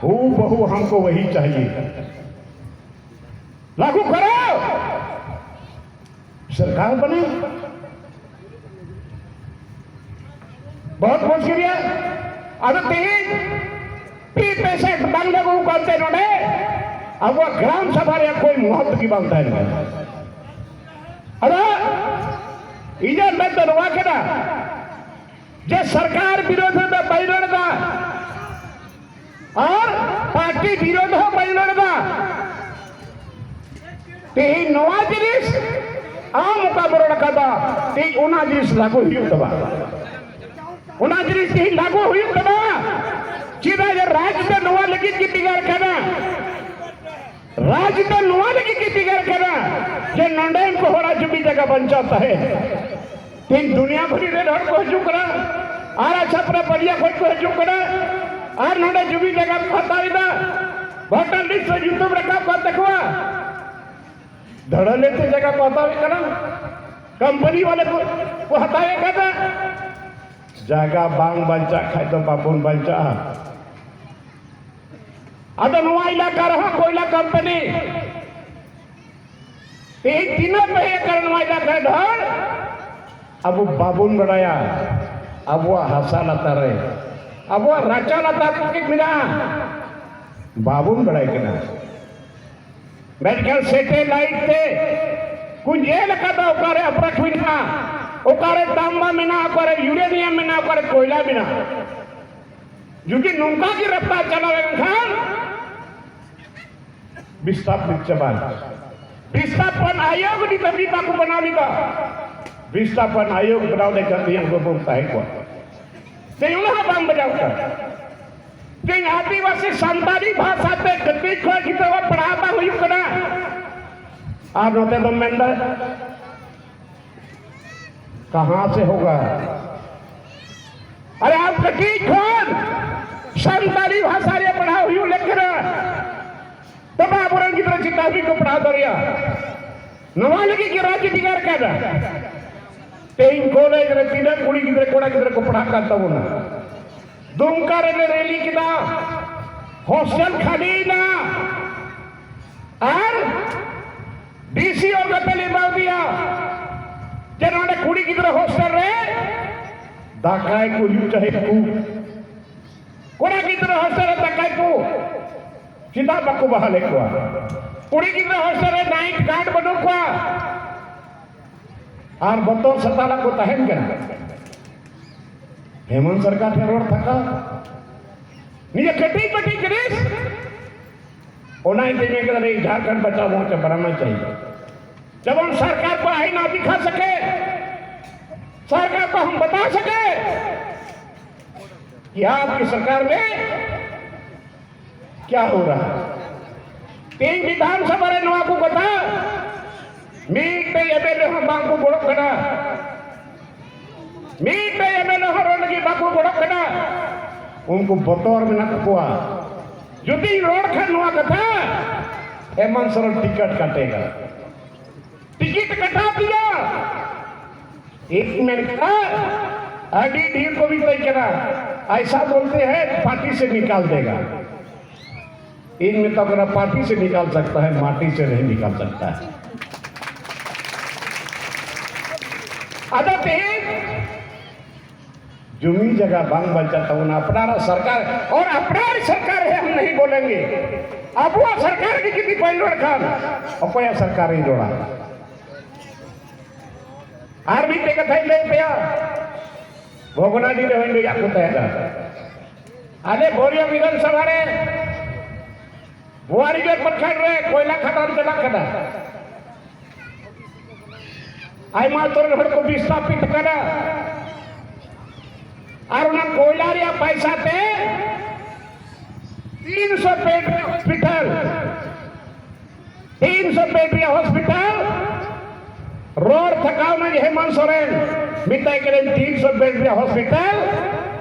हूबहू हमको वही चाहिए। लागू करो, सरकार बने। बहुत मुश्किल है। ᱟᱫᱚ ᱛᱮᱦᱮᱧ ᱯᱤ ᱯᱮᱥᱮᱱᱴ ᱵᱟᱝ ᱞᱟᱹᱜᱩ ᱠᱟᱱᱛᱮ ᱱᱚᱰᱮ ᱟᱵᱚᱣᱟᱜ ᱜᱨᱟᱢ ᱥᱚᱵᱷᱟ ᱨᱮᱭᱟᱜ ᱠᱳᱭ ᱢᱚᱦᱚᱛ ᱜᱮ ᱵᱟᱝ ᱛᱟᱦᱮᱱ ᱠᱟᱱᱟ᱾ ᱟᱫᱚ ᱤᱧᱟᱹᱜ ᱢᱮᱱ ᱫᱚ ᱱᱚᱣᱟ ᱠᱟᱱᱟ ᱡᱮ ᱥᱚᱨᱠᱟᱨ ᱵᱤᱨᱳᱫᱷ ᱨᱮᱫᱚ ᱵᱟᱹᱧ ᱨᱚᱲ ᱮᱫᱟ᱾ ᱟᱨ ᱯᱟᱨᱴᱤ ᱵᱤᱨᱳᱫᱷ ᱦᱚᱸ ᱵᱟᱹᱧ ᱨᱚᱲ ᱮᱫᱟ᱾ ᱛᱮᱦᱮᱧ ᱱᱚᱣᱟ ᱡᱤᱱᱤᱥ ᱟᱢ ᱚᱠᱟ ᱵᱚᱨᱚᱱ ᱟᱠᱟᱫᱟ, ᱛᱮᱦᱮᱧ ᱚᱱᱟ ᱡᱤᱱᱤᱥ ᱞᱟᱹᱜᱩ ᱦᱩᱭᱩᱜ ᱛᱟᱢᱟ᱾ ᱚᱱᱟ ᱡᱤᱱᱤᱥ ᱛᱮᱦᱮᱧ ᱞᱟᱹᱜᱩ ᱦᱩᱭᱩᱜ ᱛᱟᱢᱟ᱾ ᱪᱮᱫᱟᱜ ᱡᱮ ᱨᱟᱡᱽ ᱫᱚ ᱱᱚᱣᱟ ᱞᱟᱹᱜᱤᱫ ᱜᱮ ᱵᱷᱮᱜᱟᱨ ᱠᱟᱱᱟ᱾ ᱨᱟᱡᱽ ᱫᱚ ᱱᱚᱣᱟ ᱞᱟᱹᱜᱤᱫ ᱜᱮ ᱵᱷᱮᱜᱟᱨ ᱠᱟᱱᱟ ᱡᱮ ᱱᱚᱰᱮᱱ ᱠᱚ ᱦᱚᱲᱟᱜ ᱡᱩᱢᱤ ᱡᱟᱭᱜᱟ ᱵᱟᱧᱪᱟᱣ ᱛᱟᱦᱮᱸ᱾ ᱛᱮᱦᱮᱧ ᱫᱩᱱᱤᱭᱟ ᱵᱷᱟᱹᱨᱤ ᱨᱮᱱ ᱦᱚᱲ ᱠᱚ ᱦᱤᱡᱩᱜ ᱠᱟᱱᱟ, ᱟᱨ ᱪᱷᱟᱯᱨᱟ ᱯᱟᱹᱰᱤᱭᱟ ᱠᱷᱚᱱ ᱠᱚ ᱦᱤᱡᱩᱜ ᱠᱟᱱᱟ, ᱟᱨ ᱱᱚᱰᱮ ᱡᱩᱢᱤ ᱡᱟᱭᱜᱟ ᱠᱚ ᱦᱟᱛᱟᱣ ᱮᱫᱟ, ᱵᱷᱳᱴᱟᱨ ᱞᱤᱥᱴ ᱨᱮ ᱧᱩᱛᱩᱢ ᱨᱟᱠᱟᱵ ᱠᱟᱱ ᱛᱟᱠᱚᱣᱟ, ᱫᱷᱟᱲᱟ ᱞᱮᱛᱮ ᱡᱟᱭᱜᱟ ᱠᱚ ᱦᱟᱛᱟᱣᱮᱫ ᱠᱟᱱᱟ, ᱠᱳᱢᱯᱟᱱᱤ ᱵᱟᱞᱮ ᱠᱚ, ᱠᱚ ᱦᱟᱛᱟᱣᱮᱫ ᱠᱟᱱᱟ᱾ ᱡᱟᱭᱜᱟ ᱵᱟᱝ ᱵᱟᱧᱪᱟᱜ ᱠᱷᱟᱡ ᱫᱚ ᱵᱟᱵᱚᱱ ᱵᱟᱧᱪᱟᱜᱼᱟ᱾ ᱟᱫᱚ ᱱᱚᱣᱟ ᱮᱞᱟᱠᱟ ᱨᱮᱦᱚᱸ ᱠᱚᱭᱞᱟ ᱠᱳᱢᱯᱟᱱᱤ ᱛᱮᱦᱮᱧ ᱛᱤᱱᱟᱹᱜ ᱯᱮ ᱦᱮᱡ ᱟᱠᱟᱱᱟ ᱱᱚᱣᱟ ᱮᱞᱟᱠᱟ ᱨᱮ ᱦᱚᱲ, ᱟᱵᱚ ᱵᱟᱵᱚᱱ ᱵᱟᱲᱟᱭᱟ᱾ ᱟᱵᱚᱣᱟᱜ ᱦᱟᱥᱟ ᱞᱟᱛᱟᱨ ᱨᱮ, ᱟᱵᱚᱣᱟᱜ ᱨᱟᱪᱟ ᱞᱟᱛᱟᱨ ᱨᱮ ᱪᱮᱫ ᱢᱮᱱᱟᱜᱼᱟ, ᱵᱟᱵᱚᱱ ᱵᱟᱲᱟᱭ ᱠᱟᱱᱟ᱾ ᱢᱮᱱᱠᱷᱟᱱ ᱥᱮᱴᱮᱞᱟᱭᱤᱴ ᱛᱮ ᱠᱚ ᱧᱮᱞ ᱟᱠᱟᱫᱟ ᱚᱠᱟᱨᱮ ᱟᱯᱨᱟᱴ ᱢᱮᱱᱟᱜᱼᱟ, ᱚᱠᱟᱨᱮ ᱛᱟᱢᱵᱟ ᱢᱮᱱᱟᱜᱼᱟ, ᱚᱠᱟᱨᱮ ᱭᱩᱨᱮᱱᱤᱭᱟᱢ ᱢᱮᱱᱟᱜᱼᱟ, ᱚᱠᱟᱨᱮ ᱠᱚᱭᱞᱟ ᱢᱮᱱᱟᱜᱼᱟ᱾ ᱡᱩᱫᱤ ᱱᱚᱝᱠᱟ ᱜᱮ ᱨᱟᱯᱛᱟ ᱪᱟᱞᱟᱣ ᱞᱮᱱᱠᱷᱟᱱ ᱵᱤᱥᱛᱷᱟᱯᱚᱱ ᱪᱟᱵᱟ᱾ ᱵᱤᱥᱛᱷᱟᱯᱚᱱ ᱟᱭᱳᱜᱽ ᱱᱤᱛ ᱦᱟᱹᱵᱤᱡ ᱵᱟᱠᱚ ᱵᱮᱱᱟᱣ ᱞᱮᱫᱟ᱾ ᱵᱤᱥᱛᱷᱟᱯᱚᱱ ᱟᱭᱳᱜᱽ ᱵᱮᱱᱟᱣ ᱞᱮᱠᱷᱟᱱ ᱛᱮᱦᱮᱧ ᱟᱵᱚ ᱵᱚᱱ ᱛᱟᱦᱮᱸ ᱠᱚᱜᱼᱟ᱾ ᱛᱮᱦᱮᱧ ᱚᱱᱟ ᱦᱚᱸ ᱵᱟᱝ ᱵᱮᱱᱟᱣ ᱠᱟᱱᱟ᱾ ᱛᱮᱦᱮᱧ ᱟᱹᱫᱤᱵᱟᱹᱥᱤ ᱥᱟᱱᱛᱟᱲᱤ ᱵᱷᱟᱥᱟ ᱛᱮ ᱠᱟᱹᱴᱤᱡ ᱠᱷᱚᱱ ᱜᱤᱫᱽᱨᱟᱹ ᱯᱟᱲᱦᱟᱣ ᱵᱟᱝ ᱦᱩᱭᱩᱜ ᱠᱟᱱᱟ᱾ ᱟᱨ ᱱᱚᱛᱮ ᱫᱚᱢ ᱢᱮᱱᱫᱟ ᱠᱟᱦᱟᱸ ᱥᱮ ᱦᱳᱜᱟ? ᱟᱨᱮ ᱟᱢ ᱠᱟᱹᱴᱤᱡ ᱠᱷᱚᱱ ᱥᱟᱱᱛᱟᱲᱤ ᱵᱷᱟᱥᱟ ᱨᱮ ᱯᱟᱲᱦᱟᱣ ᱦᱩᱭᱩᱜ ᱞᱮᱠ ᱠᱟᱱᱟ, ᱛᱚᱵᱮ ᱟᱵᱚᱨᱮᱱ ᱜᱤᱫᱽᱨᱟᱹ ᱪᱮᱛᱟᱱ ᱨᱮᱠᱚ ᱯᱟᱲᱦᱟᱣ ᱫᱟᱲᱮᱭᱟᱜᱼᱟ᱾ ᱱᱚᱣᱟ ᱞᱟᱹᱜᱤᱫ ᱜᱮ ᱨᱟᱡᱽ ᱵᱷᱮᱜᱟᱨ ᱠᱟᱫᱟ᱾ ᱛᱮᱦᱮᱧ ᱠᱚᱞᱮᱡᱽ ᱨᱮ ᱛᱤᱱᱟᱹᱜ ᱠᱩᱲᱤ ᱜᱤᱫᱽᱨᱟᱹ ᱠᱚᱲᱟ ᱜᱤᱫᱽᱨᱟᱹ ᱠᱚ ᱯᱟᱲᱦᱟᱜ ᱠᱟᱱ ᱛᱟᱵᱚᱱᱟ᱾ ᱫᱩᱢᱠᱟ ᱨᱮᱞᱮ ᱨᱮᱞᱤ ᱠᱮᱫᱟ, ᱦᱳᱥᱴᱮᱞ ᱠᱷᱟᱹᱞᱤᱭᱮᱱᱟ᱾ ᱟᱨ ᱰᱤ ᱥᱤ ᱚᱞ ᱠᱟᱛᱮ ᱞᱮ ᱮᱢᱟᱣᱟᱫᱮᱭᱟ ᱡᱮ ᱱᱚᱰᱮ ᱠᱩᱲᱤ ᱜᱤᱫᱽᱨᱟᱹ ᱦᱳᱥᱴᱮᱞ ᱨᱮ ᱫᱟᱠᱟᱭ ᱠᱚ ᱦᱩᱭᱩᱜ ᱪᱟᱦᱮ ᱠᱚ, ᱠᱚᱲᱟ ᱜᱤᱫᱽᱨᱟᱹ ᱦᱳᱥᱴᱮᱞ ᱨᱮ ᱫᱟᱠᱟᱭ ᱠᱚ ᱪᱮᱫᱟᱜ ᱵᱟᱠᱚ ᱵᱟᱦᱟᱞᱮᱫ ᱠᱚᱣᱟ? ᱠᱩᱲᱤ ᱜᱤᱫᱽᱨᱟᱹ ᱦᱳᱥᱴᱮᱞ ᱨᱮ ᱱᱟᱭᱤᱴ ᱜᱟᱨᱰ ᱵᱟᱹᱱᱩᱜ ᱠᱚᱣᱟ᱾ ᱟᱨ ᱵᱚᱛᱚᱨ ᱥᱟᱛᱟᱞᱟ ᱠᱚ ᱛᱟᱦᱮᱱ ᱠᱟᱱᱟ᱾ ᱦᱮᱢᱚᱱᱛ ᱥᱚᱨᱠᱟᱨ ᱴᱷᱮᱱ ᱨᱚᱲ ᱛᱷᱟᱠᱟ᱾ ᱱᱤᱭᱟᱹ ᱠᱟᱹᱴᱤᱡ ᱠᱟᱹᱴᱤᱡ ᱡᱤᱱᱤᱥ, ᱚᱱᱟ ᱤᱧ ᱢᱮᱱ ᱠᱮᱫᱟ, ᱡᱷᱟᱲᱠᱷᱚᱸᱰ ᱵᱟᱪᱟᱣ ᱢᱚᱨᱪᱟ ᱵᱟᱱᱟᱱᱟ ᱪᱟᱦᱤᱭᱮ᱾ ᱡᱮᱢᱚᱱ ᱥᱚᱨᱠᱟᱨ ᱠᱚ ᱟᱭᱤᱱ ᱟᱫᱤᱠᱷᱟ ᱥᱟᱠᱮ, ᱥᱚᱨᱠᱟᱨ ᱠᱚ ᱦᱟᱢ ᱵᱟᱛᱟ ᱥᱟᱠᱮ ᱠᱤ ᱟᱯᱠᱤ ᱥᱚᱨᱠᱟᱨ ᱢᱮ ᱠᱭᱟ ᱦᱳ ᱨᱟᱦᱟ ᱦᱟᱭ? ᱛᱮᱦᱮᱧ ᱵᱤᱫᱷᱟᱱ ᱥᱚᱵᱷᱟ ᱨᱮ ᱱᱚᱣᱟ ᱠᱚ ᱠᱟᱛᱷᱟ ᱢᱤᱫᱴᱮᱡ ᱮᱢᱮᱞᱮ ᱦᱚᱸ ᱵᱟᱝ ᱠᱚ ᱜᱚᱲᱚᱜ ᱠᱟᱱᱟ, ᱢᱤᱫᱴᱮᱡ ᱮᱢᱮᱞᱮ ᱦᱚᱸ ᱨᱚᱲ ᱞᱟᱹᱜᱤᱫ ᱵᱟᱠᱚ ᱜᱚᱲᱚᱜ ᱠᱟᱱᱟ᱾ ᱩᱱᱠᱩ ᱵᱚᱛᱚᱨ ᱢᱮᱱᱟᱜ ᱛᱟᱠᱚᱣᱟ, ᱡᱩᱫᱤᱧ ᱨᱚᱲ ᱠᱷᱟᱱ ᱱᱚᱣᱟ ᱠᱟᱛᱷᱟ, ᱦᱮᱢᱚᱱᱛ ᱥᱚᱨᱮᱱ ᱴᱤᱠᱤᱴ ᱠᱟᱴᱮᱜᱟ, ᱴᱤᱠᱤᱴ ᱠᱟᱴᱟᱣ ᱛᱤᱧᱟ᱾ ᱤᱧ ᱢᱮᱱ ᱠᱮᱫᱟ, ᱟᱹᱰᱤ ᱰᱷᱮᱨ ᱠᱚ ᱢᱤᱛᱟᱹᱧ ᱠᱟᱱᱟ, ᱟᱭᱥᱟ ᱵᱚᱞᱛᱮ ᱦᱮ ᱯᱟᱨᱴᱤ ᱥᱮ ᱱᱤᱠᱟᱞ ᱫᱮᱜᱟ᱾ ᱤᱧ ᱢᱮᱛᱟ ᱠᱚ ᱠᱟᱱᱟ, ᱯᱟᱨᱴᱤ ᱥᱮ ᱱᱤᱠᱟᱞ ᱥᱟᱠᱛᱟ ᱦᱮ, ᱢᱟᱴᱤ ᱥᱮ ᱱᱤᱠᱟᱞ ᱥᱟᱠᱛᱟ ᱦᱮ᱾ ᱟᱫᱚ ᱛᱮᱦᱮᱧ ᱡᱩᱢᱤ ᱡᱟᱭᱜᱟ ᱵᱟᱝ ᱵᱟᱧᱪᱟᱜ ᱛᱟᱵᱚᱱᱟ, ᱟᱯᱱᱟᱨᱟᱜ ᱥᱚᱨᱠᱟᱨ, ᱟᱨ ᱟᱯᱱᱟᱨ ᱥᱚᱨᱠᱟᱨ ᱦᱮ ᱦᱟᱢ ᱱᱟᱦᱤ ᱵᱚᱞᱮᱝᱜᱮ᱾ ᱟᱵᱚᱣᱟᱜ ᱥᱚᱨᱠᱟᱨ ᱜᱮ ᱡᱩᱫᱤ ᱵᱟᱹᱧ ᱨᱚᱲ ᱠᱷᱟᱱ, ᱚᱠᱚᱭᱟᱜ ᱥᱚᱨᱠᱟᱨᱤᱧ ᱨᱚᱲᱟ? ᱟᱨ ᱢᱤᱫᱴᱮᱡ ᱠᱟᱛᱷᱟᱧ ᱞᱟᱹᱭ ᱯᱮᱭᱟ, ᱵᱷᱚᱜᱽᱱᱟᱰᱤ ᱨᱮ ᱦᱚᱧ ᱞᱟᱹᱭᱟᱫ ᱠᱚ ᱛᱟᱦᱮᱸᱱᱟ, ᱟᱞᱮ ᱵᱳᱨᱤᱭᱟ ᱵᱤᱫᱷᱟᱱ ᱥᱚᱵᱷᱟ ᱨᱮ ᱵᱳᱣᱟᱨᱤᱜᱚᱸᱡᱽ ᱯᱨᱚᱠᱷᱚᱸᱰ ᱨᱮ ᱠᱚᱭᱞᱟ ᱠᱷᱟᱫᱟᱱ ᱪᱟᱞᱟᱜ ᱠᱟᱱᱟ, ᱟᱭᱢᱟ ᱩᱛᱟᱹᱨ ᱦᱚᱲ ᱠᱚ ᱵᱤᱥᱛᱷᱟᱯᱤᱛ ᱠᱟᱱᱟ, ᱟᱨ ᱚᱱᱟ ᱠᱚᱭᱞᱟ ᱨᱮᱭᱟᱜ ᱯᱟᱭᱥᱟ ᱛᱮ ᱛᱤᱱ ᱥᱚ ᱵᱮᱰ ᱨᱮᱭᱟᱜ ᱦᱚᱥᱯᱤᱴᱟᱞ, ᱛᱤᱱ ᱥᱚ ᱵᱮᱰ ᱨᱮᱭᱟᱜ ᱦᱚᱥᱯᱤᱴᱟᱞ, ᱨᱚᱲ ᱛᱷᱟᱠᱟᱣ ᱱᱟᱹᱧ ᱦᱮᱢᱚᱱᱛ ᱥᱚᱨᱮᱱ, ᱢᱮᱛᱟᱭ ᱠᱟᱹᱱᱟᱹᱧ ᱛᱤᱱ ᱥᱚ ᱵᱮᱰ ᱨᱮᱭᱟᱜ ᱦᱚᱥᱯᱤᱴᱟᱞ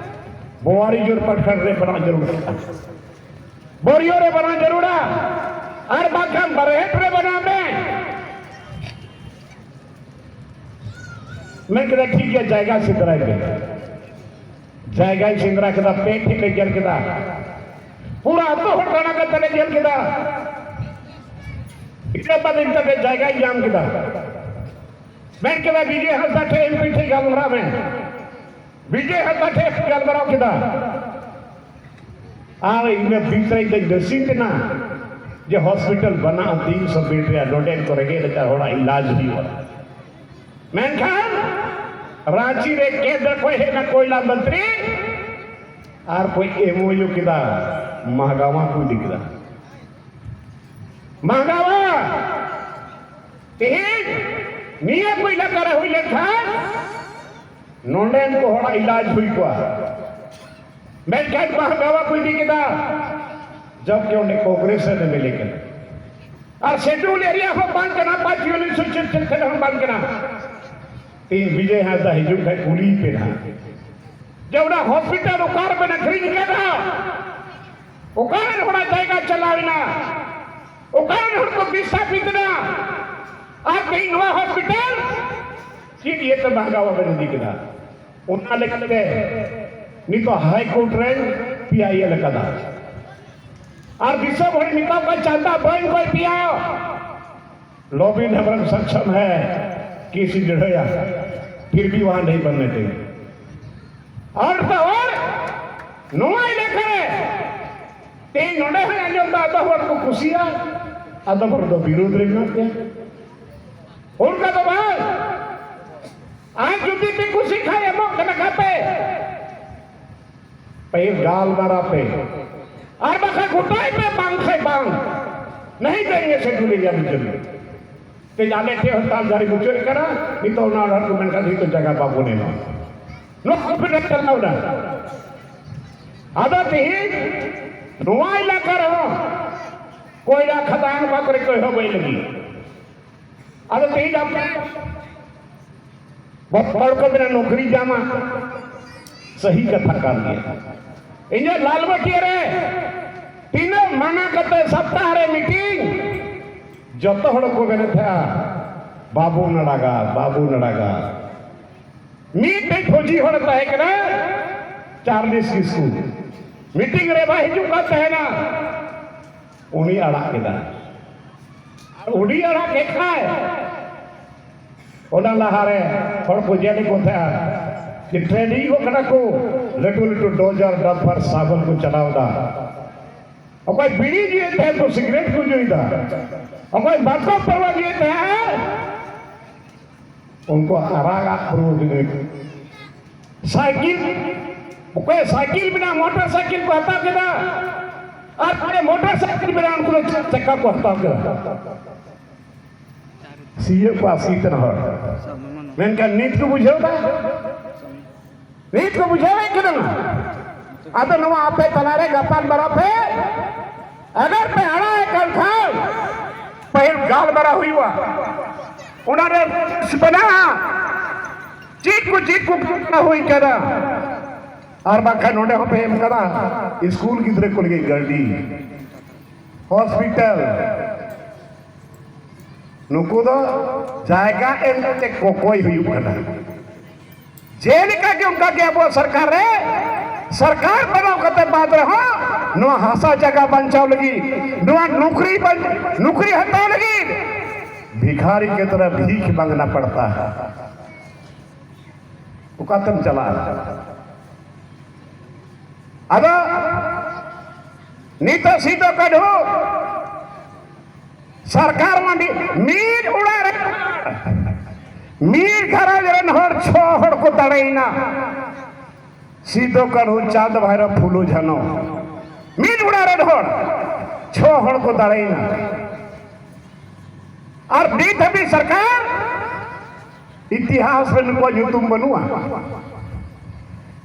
ᱵᱳᱣᱟᱨᱤᱜᱚᱸᱡᱽ ᱯᱨᱚᱠᱷᱚᱸᱰ ᱨᱮ ᱵᱮᱱᱟᱣ ᱡᱟᱹᱨᱩᱲ ᱠᱟᱱᱟ, ᱵᱳᱨᱤᱭᱚ ᱨᱮ ᱵᱮᱱᱟᱣ ᱡᱟᱹᱨᱩᱲᱟ, ᱟᱨ ᱵᱟᱝᱠᱷᱟᱱ ᱵᱟᱨᱦᱮᱴ ᱨᱮ ᱵᱮᱱᱟᱣ ᱢᱮ᱾ ᱢᱮᱱ ᱠᱮᱫᱟ, ᱴᱷᱤᱠ ᱜᱮᱭᱟ, ᱡᱟᱭᱜᱟ ᱥᱮᱸᱫᱽᱨᱟᱭ ᱢᱮ᱾ ᱡᱟᱭᱜᱟᱧ ᱥᱮᱸᱫᱽᱨᱟ ᱠᱮᱫᱟ, ᱯᱮ ᱴᱷᱮᱡ ᱞᱮ ᱧᱮᱞ ᱠᱮᱫᱟ, ᱯᱩᱨᱟᱹ ᱟᱹᱛᱩ ᱦᱚᱲ ᱫᱟᱬᱟ ᱠᱟᱛᱮ ᱞᱮ ᱧᱮᱞ ᱠᱮᱫᱟ᱾ ᱤᱱᱟᱹ ᱵᱟᱫ ᱤᱧ ᱛᱮ ᱡᱟᱭᱜᱟᱧ ᱧᱟᱢ ᱠᱮᱫᱟ᱾ ᱢᱮᱱ ᱠᱮᱫᱟ, ᱵᱤᱡᱚᱭ ᱦᱟᱸᱥᱫᱟ ᱴᱷᱮᱡ, ᱮᱢ ᱯᱤ ᱴᱷᱮᱡ ᱜᱟᱞᱢᱟᱨᱟᱣ ᱢᱮ᱾ ᱵᱤᱡᱚᱭ ᱦᱟᱸᱥᱫᱟ ᱴᱷᱮᱡ ᱜᱟᱞᱢᱟᱨᱟᱣ ᱠᱮᱫᱟ᱾ ᱟᱨ ᱤᱱᱟᱹ ᱵᱤᱪ ᱨᱮ ᱤᱧ ᱫᱚᱧ ᱱᱟᱹᱥᱤ ᱠᱟᱱᱟ ᱡᱮ ᱦᱚᱥᱯᱤᱴᱟᱞ ᱵᱮᱱᱟᱜᱼᱟ, ᱛᱤᱱ ᱥᱚ ᱵᱮᱰ ᱨᱮᱭᱟᱜ, ᱱᱚᱰᱮᱱ ᱠᱚ ᱨᱮᱸᱜᱮᱡ ᱱᱟᱪᱟᱨ ᱦᱚᱲᱟᱜ ᱤᱞᱟᱡᱽ ᱦᱩᱭᱩᱜᱼᱟ᱾ ᱢᱮᱱᱠᱷᱟᱱ ᱨᱟᱸᱪᱤ ᱨᱮ ᱠᱮᱱᱫᱨᱚ ᱠᱷᱚᱱ ᱦᱮᱡ ᱮᱱᱟ ᱠᱚᱭᱞᱟ ᱢᱚᱱᱛᱨᱤ ᱟᱨ ᱠᱚ ᱮᱢ ᱳ ᱭᱩ ᱠᱮᱫᱟ, ᱢᱟᱦᱜᱟᱣᱟ ᱠᱚ ᱤᱫᱤ ᱠᱮᱫᱟ᱾ ᱢᱟᱦᱜᱟᱣᱟ ᱛᱮᱦᱮᱧ ᱱᱤᱭᱟᱹ ᱠᱚ ᱮᱞᱟᱠᱟ ᱨᱮ ᱦᱩᱭ ᱞᱮᱱᱠᱷᱟᱱ ᱱᱚᱰᱮᱱ ᱠᱚ ᱦᱚᱲᱟᱜ ᱤᱞᱟᱡᱽ ᱦᱩᱭ ᱠᱚᱜᱼᱟ᱾ ᱢᱮᱱᱠᱷᱟᱱ ᱢᱟᱦᱜᱟᱣᱟ ᱠᱚ ᱤᱫᱤ ᱠᱮᱫᱟ, ᱡᱚᱵᱠᱤ ᱚᱸᱰᱮ ᱠᱚᱝᱜᱨᱮᱥ ᱨᱮᱱ ᱮᱢ ᱮᱞ ᱮ ᱠᱟᱱᱟ᱾ ᱟᱨ ᱥᱮᱰᱩᱞ ᱮᱨᱤᱭᱟ ᱦᱚᱸ ᱵᱟᱝ ᱠᱟᱱᱟ, ᱯᱟᱸᱪ ᱭᱩᱱᱤᱴ ᱥᱩᱪᱤᱛ ᱪᱮᱫ ᱦᱚᱸ ᱵᱟᱝ ᱠᱟᱱᱟ᱾ ᱛᱮᱦᱮᱧ ᱵᱤᱡᱚᱭ ᱦᱟᱸᱥᱫᱟ ᱦᱤᱡᱩᱜ ᱠᱷᱟᱡ ᱠᱩᱞᱤᱭᱮ ᱯᱮ ᱱᱟᱦᱟᱜ, ᱡᱮ ᱚᱱᱟ ᱦᱚᱥᱯᱤᱴᱟᱞ ᱚᱠᱟ ᱨᱮᱵᱮᱱ ᱟᱹᱠᱷᱨᱤᱧ ᱠᱟᱫᱟ? ᱚᱠᱟ ᱨᱮ ᱚᱱᱟ ᱡᱟᱭᱜᱟ ᱪᱟᱞᱟᱣ ᱮᱱᱟ? ᱚᱠᱟ ᱨᱮ ᱦᱚᱲ ᱠᱚ ᱵᱤᱥᱛᱷᱟᱯᱤᱛ ᱮᱱᱟ? ᱟᱨ ᱛᱮᱦᱮᱧ ᱱᱚᱣᱟ ᱦᱚᱥᱯᱤᱴᱟᱞ ᱪᱮᱫ ᱤᱭᱟᱹᱛᱮ ᱵᱷᱟᱜᱟᱣ ᱵᱟᱵᱮᱱ ᱤᱫᱤ ᱠᱮᱫᱟ? ᱚᱱᱟ ᱞᱮᱠᱟᱛᱮ ᱱᱤᱛᱚᱜ ᱦᱟᱭ ᱠᱳᱨᱴ ᱨᱮ ᱯᱤᱭᱟᱭ ᱮᱞ ᱟᱠᱟᱫᱟ᱾ ᱟᱨ ᱫᱤᱥᱚᱢ ᱦᱚᱲ ᱢᱮᱛᱟ ᱠᱚᱣᱟ, ᱪᱟᱸᱫᱟ ᱵᱟᱹᱧ ᱠᱚᱭ ᱯᱮᱭᱟ, ᱞᱚᱵᱤᱱ ᱦᱮᱢᱵᱨᱚᱢ ᱥᱚᱠᱪᱷᱚᱢ ᱦᱮ ᱠᱮᱥ ᱤᱧ ᱞᱟᱹᱲᱦᱟᱹᱭᱟ, ᱯᱷᱤᱨ ᱵᱷᱤ ᱣᱟᱦᱟᱸ ᱱᱟᱦᱤᱸ ᱵᱚᱱᱱᱮ ᱫᱮᱸᱜᱮ᱾ ᱟᱨ ᱛᱚ ᱟᱨ ᱱᱚᱣᱟ ᱮᱞᱟᱠᱟ ᱨᱮ ᱛᱮᱦᱮᱧ ᱱᱚᱰᱮ ᱦᱚᱸᱧ ᱟᱸᱡᱚᱢ ᱫᱟ, ᱟᱫᱚ ᱦᱚᱲ ᱠᱚ ᱠᱩᱥᱤᱭᱟ, ᱟᱫᱚ ᱦᱚᱲ ᱫᱚ ᱵᱤᱨᱳᱫᱷ ᱨᱮ ᱢᱮᱱᱟᱜ ᱯᱮᱭᱟ᱾ ᱚᱱᱠᱟ ᱫᱚ ᱵᱟᱝ᱾ ᱟᱨ ᱡᱩᱫᱤ ᱯᱮ ᱠᱩᱥᱤ ᱠᱷᱟᱡ ᱮᱢᱚᱜ ᱠᱟᱱᱟ ᱠᱟᱯᱮ, ᱯᱟᱹᱦᱤᱞ ᱜᱟᱞᱢᱟᱨᱟᱣ ᱯᱮ, ᱟᱨ ᱵᱟᱠᱷᱟᱡ ᱜᱚᱴᱟᱭ ᱯᱮ, ᱵᱟᱝ ᱠᱷᱟᱡ ᱵᱟᱝ, ᱱᱟᱦᱤᱸ ᱫᱮᱸᱜᱮ ᱥᱮ ᱰᱩᱞᱮ ᱜᱮᱭᱟ ᱵᱤᱪᱟᱹᱨ᱾ ᱛᱮᱦᱮᱧ ᱟᱞᱮ ᱴᱷᱮᱡ ᱦᱚᱸ ᱛᱟᱞ ᱡᱟᱹᱨᱤ ᱢᱩᱪᱟᱹᱫ ᱠᱟᱱᱟ, ᱱᱤᱛᱚᱜ ᱚᱱᱟ ᱚᱲᱟᱜ ᱠᱚ ᱢᱮᱱ ᱠᱷᱟᱱ ᱱᱤᱛᱚᱜ ᱡᱟᱭᱜᱟ ᱵᱟᱵᱚᱱ ᱮᱢᱟ᱾ ᱱᱚᱣᱟ ᱠᱚ ᱯᱷᱤᱨ ᱪᱟᱞᱟᱣ ᱮᱱᱟ᱾ ᱟᱫᱚ ᱛᱮᱦᱮᱧ ᱱᱚᱣᱟ ᱮᱞᱟᱠᱟ ᱨᱮᱦᱚᱸ ᱠᱚᱭᱞᱟ ᱠᱷᱟᱫᱟᱱ ᱚᱠᱟ ᱠᱚᱨᱮ ᱠᱚ ᱮᱦᱚᱵ ᱞᱟᱹᱜᱤᱫ᱾ ᱟᱫᱚ ᱛᱮᱦᱮᱧ ᱟᱯᱮ ᱦᱚᱲ ᱠᱚ ᱢᱮᱱᱟ ᱱᱚᱠᱨᱤ ᱧᱟᱢᱟ, ᱥᱟᱹᱦᱤ ᱠᱟᱛᱷᱟ ᱠᱟᱱ ᱜᱮᱭᱟ᱾ ᱤᱧᱟᱹᱜ ᱞᱟᱞᱵᱟᱹᱴᱤᱭᱟᱹ ᱨᱮ ᱛᱤᱱᱟᱹᱜ ᱢᱟᱱᱟ ᱠᱟᱛᱮ ᱥᱚᱯᱛᱟᱦ ᱨᱮ ᱢᱤᱴᱤᱝ, ᱡᱚᱛᱚ ᱦᱚᱲ ᱠᱚ ᱢᱮᱱᱮᱫ ᱛᱟᱦᱮᱸᱜᱼᱟ, "ᱵᱟᱵᱚᱱ ᱟᱲᱟᱜᱟ, ᱵᱟᱵᱚᱱ ᱟᱲᱟᱜᱟ᱾" ᱢᱤᱫᱴᱮᱡ ᱯᱷᱳᱡᱤ ᱦᱚᱲ ᱛᱟᱦᱮᱸ ᱠᱟᱱᱟ, ᱪᱟᱨᱞᱤᱥ ᱠᱤᱥᱠᱩ, ᱢᱤᱴᱤᱝ ᱨᱮ ᱵᱟᱭ ᱦᱤᱡᱩᱜ ᱠᱟᱱ ᱛᱟᱦᱮᱱᱟ, ᱩᱱᱤ ᱟᱲᱟᱜ ᱠᱮᱫᱟ᱾ ᱟᱨ ᱩᱱᱤ ᱟᱲᱟᱜ ᱠᱮᱫ ᱠᱷᱟᱡ, ᱚᱱᱟ ᱞᱟᱦᱟᱨᱮ ᱦᱚᱲ ᱠᱚ ᱧᱮᱞᱮᱫ ᱠᱚ ᱛᱟᱦᱮᱸᱜᱼᱟ ᱡᱮ ᱴᱨᱮᱱᱤᱝ ᱠᱚ ᱠᱟᱱᱟ ᱠᱚ, ᱞᱟᱹᱴᱩ ᱞᱟᱹᱴᱩ ᱰᱚᱡᱟᱨ, ᱰᱟᱢᱯᱟᱨ, ᱥᱟᱵᱚᱞ ᱠᱚ ᱪᱟᱞᱟᱣ ᱮᱫᱟ᱾ ᱚᱠᱚᱭ ᱵᱤᱲᱤ ᱧᱩᱭᱮᱫ ᱛᱟᱦᱮᱸᱫ ᱠᱚ, ᱥᱤᱜᱨᱮᱴ ᱠᱚ ᱧᱩᱭᱮᱫᱟ, ᱚᱠᱚᱭ ᱢᱟᱛᱠᱚᱢ ᱯᱟᱹᱣᱨᱟᱹ ᱧᱩᱭᱮᱫ ᱛᱟᱦᱮᱸᱫ, ᱩᱱᱠᱩ ᱟᱨᱟᱜᱟᱜ ᱯᱟᱹᱣᱨᱟᱹ ᱠᱚ ᱧᱩᱭᱮᱫ᱾ ᱥᱟᱭᱠᱮᱞ, ᱚᱠᱚᱭ ᱥᱟᱭᱠᱮᱞ ᱢᱮᱱᱟᱜᱼᱟ, ᱢᱚᱴᱚᱨ ᱥᱟᱭᱠᱮᱞ ᱠᱚ ᱦᱟᱛᱟᱣ ᱠᱮᱫᱟ, ᱟᱨ ᱚᱠᱚᱭ ᱢᱚᱴᱚᱨ ᱥᱟᱭᱠᱮᱞ ᱢᱮᱱᱟᱜᱼᱟ, ᱩᱱᱠᱩ ᱫᱚ ᱪᱟᱠᱟ ᱠᱚ ᱦᱟᱛᱟᱣ ᱠᱮᱫᱟ᱾ ᱥᱤᱭᱳᱜ ᱠᱚ ᱟᱥᱠᱤᱛ ᱮᱱ ᱦᱚᱲ᱾ ᱢᱮᱱᱠᱷᱟᱱ ᱱᱤᱛ ᱠᱚ ᱵᱩᱡᱷᱟᱹᱣ ᱫᱟ, ᱱᱤᱛ ᱠᱚ ᱵᱩᱡᱷᱟᱹᱣᱮᱫ ᱠᱟᱱᱟ᱾ ᱟᱫᱚ ᱱᱚᱣᱟ ᱟᱯᱮ ᱛᱟᱞᱟᱨᱮ ᱜᱟᱯᱟᱞ ᱢᱟᱨᱟᱣ ᱯᱮ, ᱟᱜᱟᱨ ᱯᱮ ᱟᱲᱟᱜ ᱮᱫ ᱠᱟᱱ ᱠᱷᱟᱱ, ᱜᱟᱞᱢᱟᱨᱟᱣ ᱦᱩᱭᱩᱜᱼᱟ, ᱚᱱᱟ ᱨᱮ ᱵᱮᱱᱟᱜᱼᱟ ᱪᱮᱫ ᱠᱚ ᱪᱮᱫ ᱠᱚ ᱦᱩᱭ ᱠᱟᱱᱟ᱾ ᱟᱨ ᱵᱟᱝᱠᱷᱟᱱ ᱱᱚᱰᱮ ᱦᱚᱸᱯᱮ ᱮᱢ ᱠᱟᱫᱟ ᱥᱠᱩᱞ ᱜᱤᱫᱽᱨᱟᱹ ᱠᱚ ᱞᱟᱹᱜᱤᱫ ᱜᱟᱹᱰᱤ, ᱦᱚᱥᱯᱤᱴᱟᱞ, ᱱᱩᱠᱩ ᱫᱚ ᱡᱟᱭᱜᱟ ᱮᱢ ᱠᱟᱛᱮ ᱠᱚᱠᱚᱭ ᱦᱩᱭᱩᱜ ᱠᱟᱱᱟ᱾ ᱡᱮᱞᱮᱠᱟ ᱜᱮ ᱚᱱᱠᱟ ᱜᱮ ᱟᱵᱚᱣᱟᱜ ᱥᱚᱨᱠᱟᱨ ᱨᱮ, ᱥᱚᱨᱠᱟᱨ ᱵᱮᱱᱟᱣ ᱠᱟᱛᱮ ᱵᱟᱫ ᱨᱮᱦᱚᱸ ᱱᱚᱣᱟ ᱦᱟᱥᱟ ᱡᱟᱭᱜᱟ ᱵᱟᱧᱪᱟᱣ ᱞᱟᱹᱜᱤᱫ, ᱱᱚᱣᱟ ᱱᱚᱠᱨᱤ ᱵᱟᱧ-, ᱱᱚᱠᱨᱤ ᱦᱟᱛᱟᱣ ᱞᱟᱹᱜᱤᱫ ᱵᱷᱤᱠᱷᱟᱨᱤ ᱠᱤ ᱛᱚᱨᱦ ᱵᱷᱤᱠᱷ ᱢᱟᱝᱜᱱᱟ ᱯᱟᱲᱛᱟ ᱦᱟᱭ᱾ ᱚᱠᱟᱛᱮᱢ ᱪᱟᱞᱟᱜᱼᱟ? ᱟᱫᱚ ᱱᱤᱛᱚᱜ ᱥᱤᱫᱩ ᱠᱟᱹᱱᱦᱩ ᱥᱚᱨᱠᱟᱨ ᱢᱟ ᱢᱤᱫ, ᱢᱤᱫ ᱚᱲᱟᱜ ᱨᱮ ᱢᱤᱫ ᱜᱷᱟᱨᱚᱸᱡᱽ ᱨᱮᱱ ᱦᱚᱲ ᱪᱷᱚ ᱦᱚᱲ ᱠᱚ ᱫᱟᱲᱮᱭᱮᱱᱟ᱾ ᱥᱤᱫᱩ ᱠᱟᱹᱱᱦᱩ, ᱪᱟᱸᱫ ᱵᱷᱟᱭᱨᱚ, ᱯᱷᱩᱞᱩ ᱡᱷᱟᱱᱚ, ᱢᱤᱫ ᱚᱲᱟᱜ ᱨᱮᱱ ᱦᱚᱲ ᱪᱷᱚ ᱦᱚᱲ ᱠᱚ ᱫᱟᱲᱮᱭᱮᱱᱟ᱾ ᱟᱨ ᱱᱤᱛ ᱦᱟᱹᱵᱤᱡ ᱥᱚᱨᱠᱟᱨ ᱤᱛᱤᱦᱟᱥ ᱨᱮ ᱱᱩᱠᱩᱣᱟᱜ ᱧᱩᱛᱩᱢ ᱵᱟᱹᱱᱩᱜᱼᱟ᱾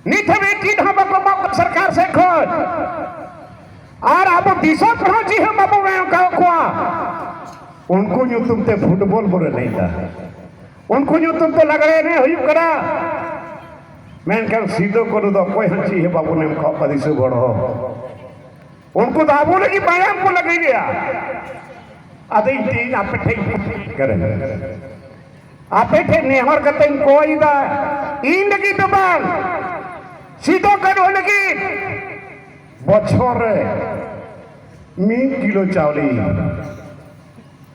ᱱᱤᱛ ᱦᱟᱹᱵᱤᱡ ᱪᱮᱫ ᱦᱚᱸ ᱵᱟᱠᱚ ᱮᱢᱚᱜ ᱠᱟᱱᱟ ᱥᱚᱨᱠᱟᱨ ᱥᱮᱫ ᱠᱷᱚᱱ᱾ ᱟᱨ ᱟᱵᱚ ᱫᱤᱥᱚᱢ ᱨᱮᱦᱚᱸ ᱪᱮᱫ ᱦᱚᱸ ᱵᱟᱵᱚ ᱮᱢ ᱟᱠᱟᱫ ᱠᱚᱣᱟ᱾ ᱩᱱᱠᱩ ᱧᱩᱛᱩᱢ ᱛᱮ ᱯᱷᱩᱴᱵᱚᱞ ᱵᱚᱱ ᱮᱱᱮᱡ ᱮᱫᱟ, ᱩᱱᱠᱩ ᱧᱩᱛᱩᱢ ᱛᱮ ᱞᱟᱜᱽᱲᱮ ᱮᱱᱮᱡ ᱦᱩᱭᱩᱜ ᱠᱟᱱᱟ᱾ ᱢᱮᱱᱠᱷᱟᱱ ᱥᱤᱫᱩ ᱠᱟᱹᱱᱦᱩ ᱫᱚ ᱚᱠᱚᱭ ᱦᱚᱸ ᱪᱮᱫ ᱦᱚᱸ ᱵᱟᱵᱚᱱ ᱮᱢ ᱠᱟᱜ ᱠᱚᱣᱟ ᱫᱤᱥᱚᱢ ᱦᱚᱲ ᱦᱚᱸ᱾ ᱩᱱᱠᱩ ᱫᱚ ᱟᱵᱚ ᱞᱟᱹᱜᱤᱫ ᱢᱟᱭᱟᱢ ᱠᱚ ᱞᱟᱹᱜᱤᱫ ᱜᱮᱭᱟ᱾ ᱟᱫᱚ ᱤᱧ ᱛᱮᱦᱮᱧ ᱟᱯᱮ ᱴᱷᱮᱱ ᱠᱟᱱᱟ, ᱟᱯᱮ ᱴᱷᱮᱱ ᱱᱮᱦᱚᱨ ᱠᱟᱛᱮᱧ ᱠᱚᱭ ᱮᱫᱟ, ᱤᱧ ᱞᱟᱹᱜᱤᱫ ᱫᱚ ᱵᱟᱝ, ᱥᱤᱫᱩ ᱠᱟᱹᱱᱦᱩ ᱞᱟᱹᱜᱤᱫ ᱵᱚᱪᱷᱚᱨ ᱨᱮ ᱢᱤᱫ ᱠᱤᱞᱳ ᱪᱟᱣᱞᱮ,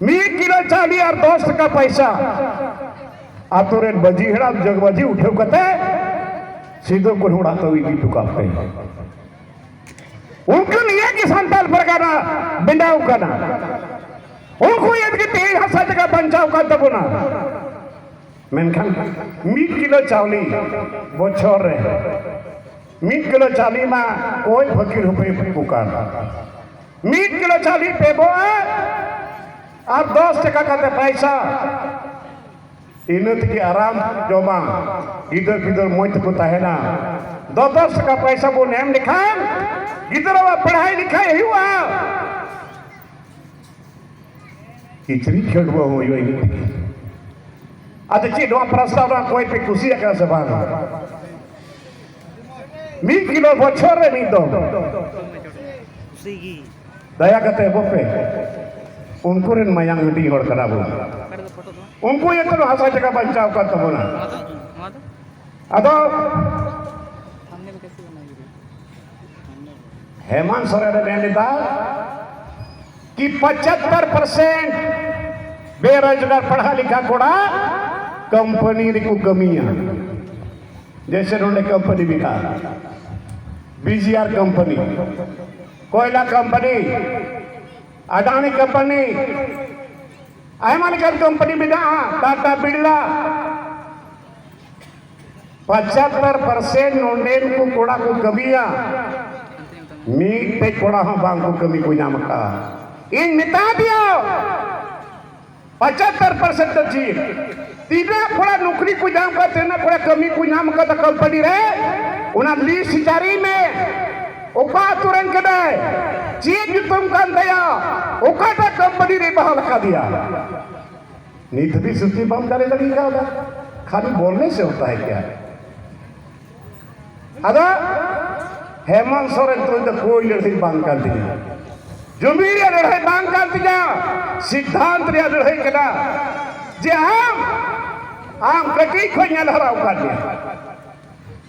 ᱢᱤᱫ ᱠᱤᱞᱳ ᱪᱟᱣᱞᱮ ᱟᱨ ᱫᱚᱥ ᱴᱟᱠᱟ ᱯᱚᱭᱥᱟ ᱟᱛᱳ ᱨᱮᱱ ᱢᱟᱹᱡᱷᱤ ᱦᱟᱲᱟᱢ, ᱡᱚᱜᱽ ᱢᱟᱹᱡᱷᱤ ᱩᱴᱷᱟᱹᱣ ᱠᱟᱛᱮ ᱥᱤᱫᱩ ᱠᱟᱹᱱᱦᱩ ᱚᱲᱟᱜ ᱛᱮ ᱤᱫᱤ ᱦᱚᱴᱚ ᱠᱟᱜ ᱯᱮ᱾ ᱩᱱᱠᱩ ᱱᱤᱭᱟᱹ ᱜᱮ ᱥᱟᱱᱛᱟᱲ ᱯᱟᱨᱜᱟᱱᱟ ᱵᱮᱱᱟᱣ ᱠᱟᱱᱟ᱾ ᱩᱱᱠᱩ ᱤᱭᱟᱹ ᱛᱮᱜᱮ ᱛᱮᱦᱮᱧ ᱦᱟᱥᱟ ᱡᱟᱭᱜᱟ ᱵᱟᱧᱪᱟᱣ ᱠᱟᱱ ᱛᱟᱵᱚᱱᱟ᱾ ᱢᱮᱱᱠᱷᱟᱱ ᱢᱤᱫ ᱠᱤᱞᱳ ᱪᱟᱣᱞᱮ ᱵᱚᱪᱷᱚᱨ ᱨᱮ, ᱢᱤᱫ ᱠᱤᱞᱳ ᱪᱟᱣᱞᱮ ᱢᱟ ᱚᱠᱚᱭ ᱯᱷᱟᱹᱠᱤᱨ ᱦᱚᱯᱚᱱ ᱠᱚ ᱠᱟᱱ᱾ ᱢᱤᱫ ᱠᱤᱞᱳ ᱪᱟᱣᱞᱮ ᱯᱮ ᱵᱚᱜᱼᱟ ᱟᱨ ᱫᱚᱥ ᱴᱟᱠᱟ ᱠᱟᱛᱮ ᱯᱟᱭᱥᱟ, ᱤᱱᱟᱹ ᱛᱮᱜᱮ ᱟᱨᱟᱢ ᱡᱚᱢᱟ᱾ ᱜᱤᱫᱟᱹᱨ ᱯᱤᱫᱟᱹᱨ ᱢᱚᱡᱽ ᱛᱮᱠᱚ ᱛᱟᱦᱮᱱᱟ᱾ ᱫᱚᱥ ᱫᱚᱥ ᱴᱟᱠᱟ ᱯᱚᱭᱥᱟ ᱵᱚᱱ ᱮᱢ ᱞᱮᱠᱷᱟᱱ ᱜᱤᱫᱽᱨᱟᱹᱣᱟᱜ ᱯᱟᱲᱦᱟᱭ ᱞᱮᱠᱷᱟᱡ ᱦᱩᱭᱩᱜᱼᱟ᱾ ᱠᱤᱪᱨᱤᱡ ᱠᱷᱟᱹᱰᱩᱣᱟᱹ ᱦᱚᱸ ᱦᱩᱭᱩᱜᱼᱟ ᱤᱱᱟᱹ ᱛᱮᱜᱮ᱾ ᱟᱫᱚ ᱪᱮᱫ ᱱᱚᱣᱟ ᱯᱨᱚᱥᱛᱟᱵ ᱨᱮ ᱚᱠᱚᱭ ᱯᱮ ᱠᱩᱥᱤᱭᱟᱜ ᱠᱟᱱᱟ ᱥᱮ ᱵᱟᱝ? ᱢᱤᱫ ᱠᱤᱞᱳ ᱵᱚᱪᱷᱚᱨ ᱨᱮ ᱢᱤᱫ ᱫᱚᱢ᱾ ᱫᱟᱭᱟ ᱠᱟᱛᱮ ᱮᱢᱚᱜ ᱯᱮ᱾ ᱩᱱᱠᱩ ᱨᱮᱱ ᱢᱟᱭᱟᱝ ᱦᱟᱹᱴᱤᱧ ᱦᱚᱲ ᱠᱟᱱᱟ ᱵᱚᱱ᱾ ᱩᱱᱠᱩ ᱤᱭᱟᱹᱛᱮ ᱦᱟᱥᱟ ᱡᱟᱭᱜᱟ ᱵᱟᱧᱪᱟᱣ ᱟᱠᱟᱱ ᱛᱟᱵᱚᱱᱟ᱾ ᱟᱫᱚ ᱦᱮᱢᱟᱱᱛ ᱥᱚᱨᱮᱱ ᱮ ᱢᱮᱱ ᱞᱮᱫᱟ ᱠᱤ ᱯᱚᱪᱟᱛᱛᱚᱨ ᱯᱟᱨᱥᱮᱱᱴ ᱵᱮᱨᱳᱡᱽᱜᱟᱨ ᱯᱟᱲᱦᱟ ᱞᱤᱠᱷᱟ ᱠᱚᱲᱟ ᱠᱳᱢᱯᱟᱱᱤ ᱨᱮᱠᱚ ᱠᱟᱹᱢᱤᱭᱟ᱾ ᱡᱮᱭᱥᱮ ᱱᱚᱰᱮ ᱠᱳᱢᱯᱟᱱᱤ ᱢᱮᱱᱟᱜᱼᱟ, ᱵᱤᱡᱤᱟᱨ ᱠᱳᱢᱯᱟᱱᱤ, ᱠᱚᱭᱞᱟ ᱠᱳᱢᱯᱟᱱᱤ, ᱟᱰᱟᱱᱤ ᱠᱳᱢᱯᱟᱱᱤ, ᱟᱭᱢᱟ ᱞᱮᱠᱟᱱ ᱠᱳᱢᱯᱟᱱᱤ ᱢᱮᱱᱟᱜᱼᱟ, ᱴᱟᱴᱟ ᱵᱤᱨᱞᱟ᱾ ᱯᱚᱪᱟᱛᱛᱚᱨ ᱯᱟᱨᱥᱮᱱᱴ ᱱᱚᱰᱮᱱ ᱠᱚ ᱠᱚᱲᱟ ᱠᱚ ᱠᱟᱹᱢᱤᱭᱟ, ᱢᱤᱫᱴᱮᱡ ᱠᱚᱲᱟ ᱦᱚᱸ ᱵᱟᱝ ᱠᱚ ᱠᱟᱹᱢᱤ ᱠᱚ ᱧᱟᱢ ᱟᱠᱟᱫᱼᱟ᱾ ᱤᱧ ᱢᱮᱛᱟ ᱯᱮᱭᱟ, ᱯᱚᱪᱟᱛᱛᱚᱨ ᱯᱟᱨᱥᱮᱱᱴ ᱫᱚ ᱪᱮᱫ? ᱛᱤᱱᱟᱹᱜ ᱠᱚᱲᱟ ᱱᱚᱠᱨᱤ ᱠᱚ ᱧᱟᱢ ᱠᱟᱫᱟ, ᱛᱤᱱᱟᱹᱜ ᱠᱚᱲᱟ ᱠᱟᱹᱢᱤ ᱠᱚ ᱧᱟᱢ ᱠᱟᱫᱟ ᱠᱳᱢᱯᱟᱱᱤ ᱨᱮ, ᱚᱱᱟ ᱞᱤᱥᱴ ᱡᱟᱹᱨᱤ ᱢᱮ᱾ ᱚᱠᱟ ᱟᱹᱛᱩ ᱨᱮᱱ ᱠᱟᱱᱟᱭ, ᱪᱮᱫ ᱧᱩᱛᱩᱢ ᱠᱟᱱ ᱛᱟᱭᱟ, ᱚᱠᱟᱴᱟᱜ ᱠᱳᱢᱯᱟᱱᱤ ᱨᱮ ᱵᱟᱦᱟᱞ ᱟᱠᱟᱫᱮᱭᱟ? ᱱᱤᱛ ᱦᱟᱹᱵᱤᱡ ᱥᱩᱪᱤ ᱵᱟᱢ ᱡᱟᱹᱨᱤ ᱫᱟᱲᱮ ᱠᱟᱣᱫᱟ, ᱠᱷᱟᱹᱞᱤ ᱵᱚᱞᱱᱮ ᱥᱮ ᱦᱚᱛᱟ ᱦᱮ ᱠᱭᱟ? ᱟᱫᱚ ᱦᱮᱢᱚᱱᱛ ᱥᱚᱨᱮᱱ ᱛᱩᱞᱩᱡ ᱫᱚ ᱠᱳᱭ ᱞᱟᱹᱲᱦᱟᱹᱭ ᱵᱟᱝ ᱠᱟᱱ ᱛᱤᱧᱟ, ᱡᱩᱢᱤ ᱨᱮᱭᱟᱜ ᱞᱟᱹᱲᱦᱟᱹᱭ ᱵᱟᱝ ᱠᱟᱱ ᱛᱤᱧᱟ, ᱥᱤᱫᱽᱫᱷᱟᱱᱛ ᱨᱮᱭᱟᱜ ᱞᱟᱹᱲᱦᱟᱹᱭ ᱠᱟᱱᱟ᱾ ᱡᱮ ᱟᱢ, ᱟᱢ ᱠᱟᱹᱴᱤᱡ ᱠᱷᱚᱱ ᱧᱮᱞ ᱦᱟᱨᱟ ᱟᱠᱟᱫ ᱢᱮᱭᱟ,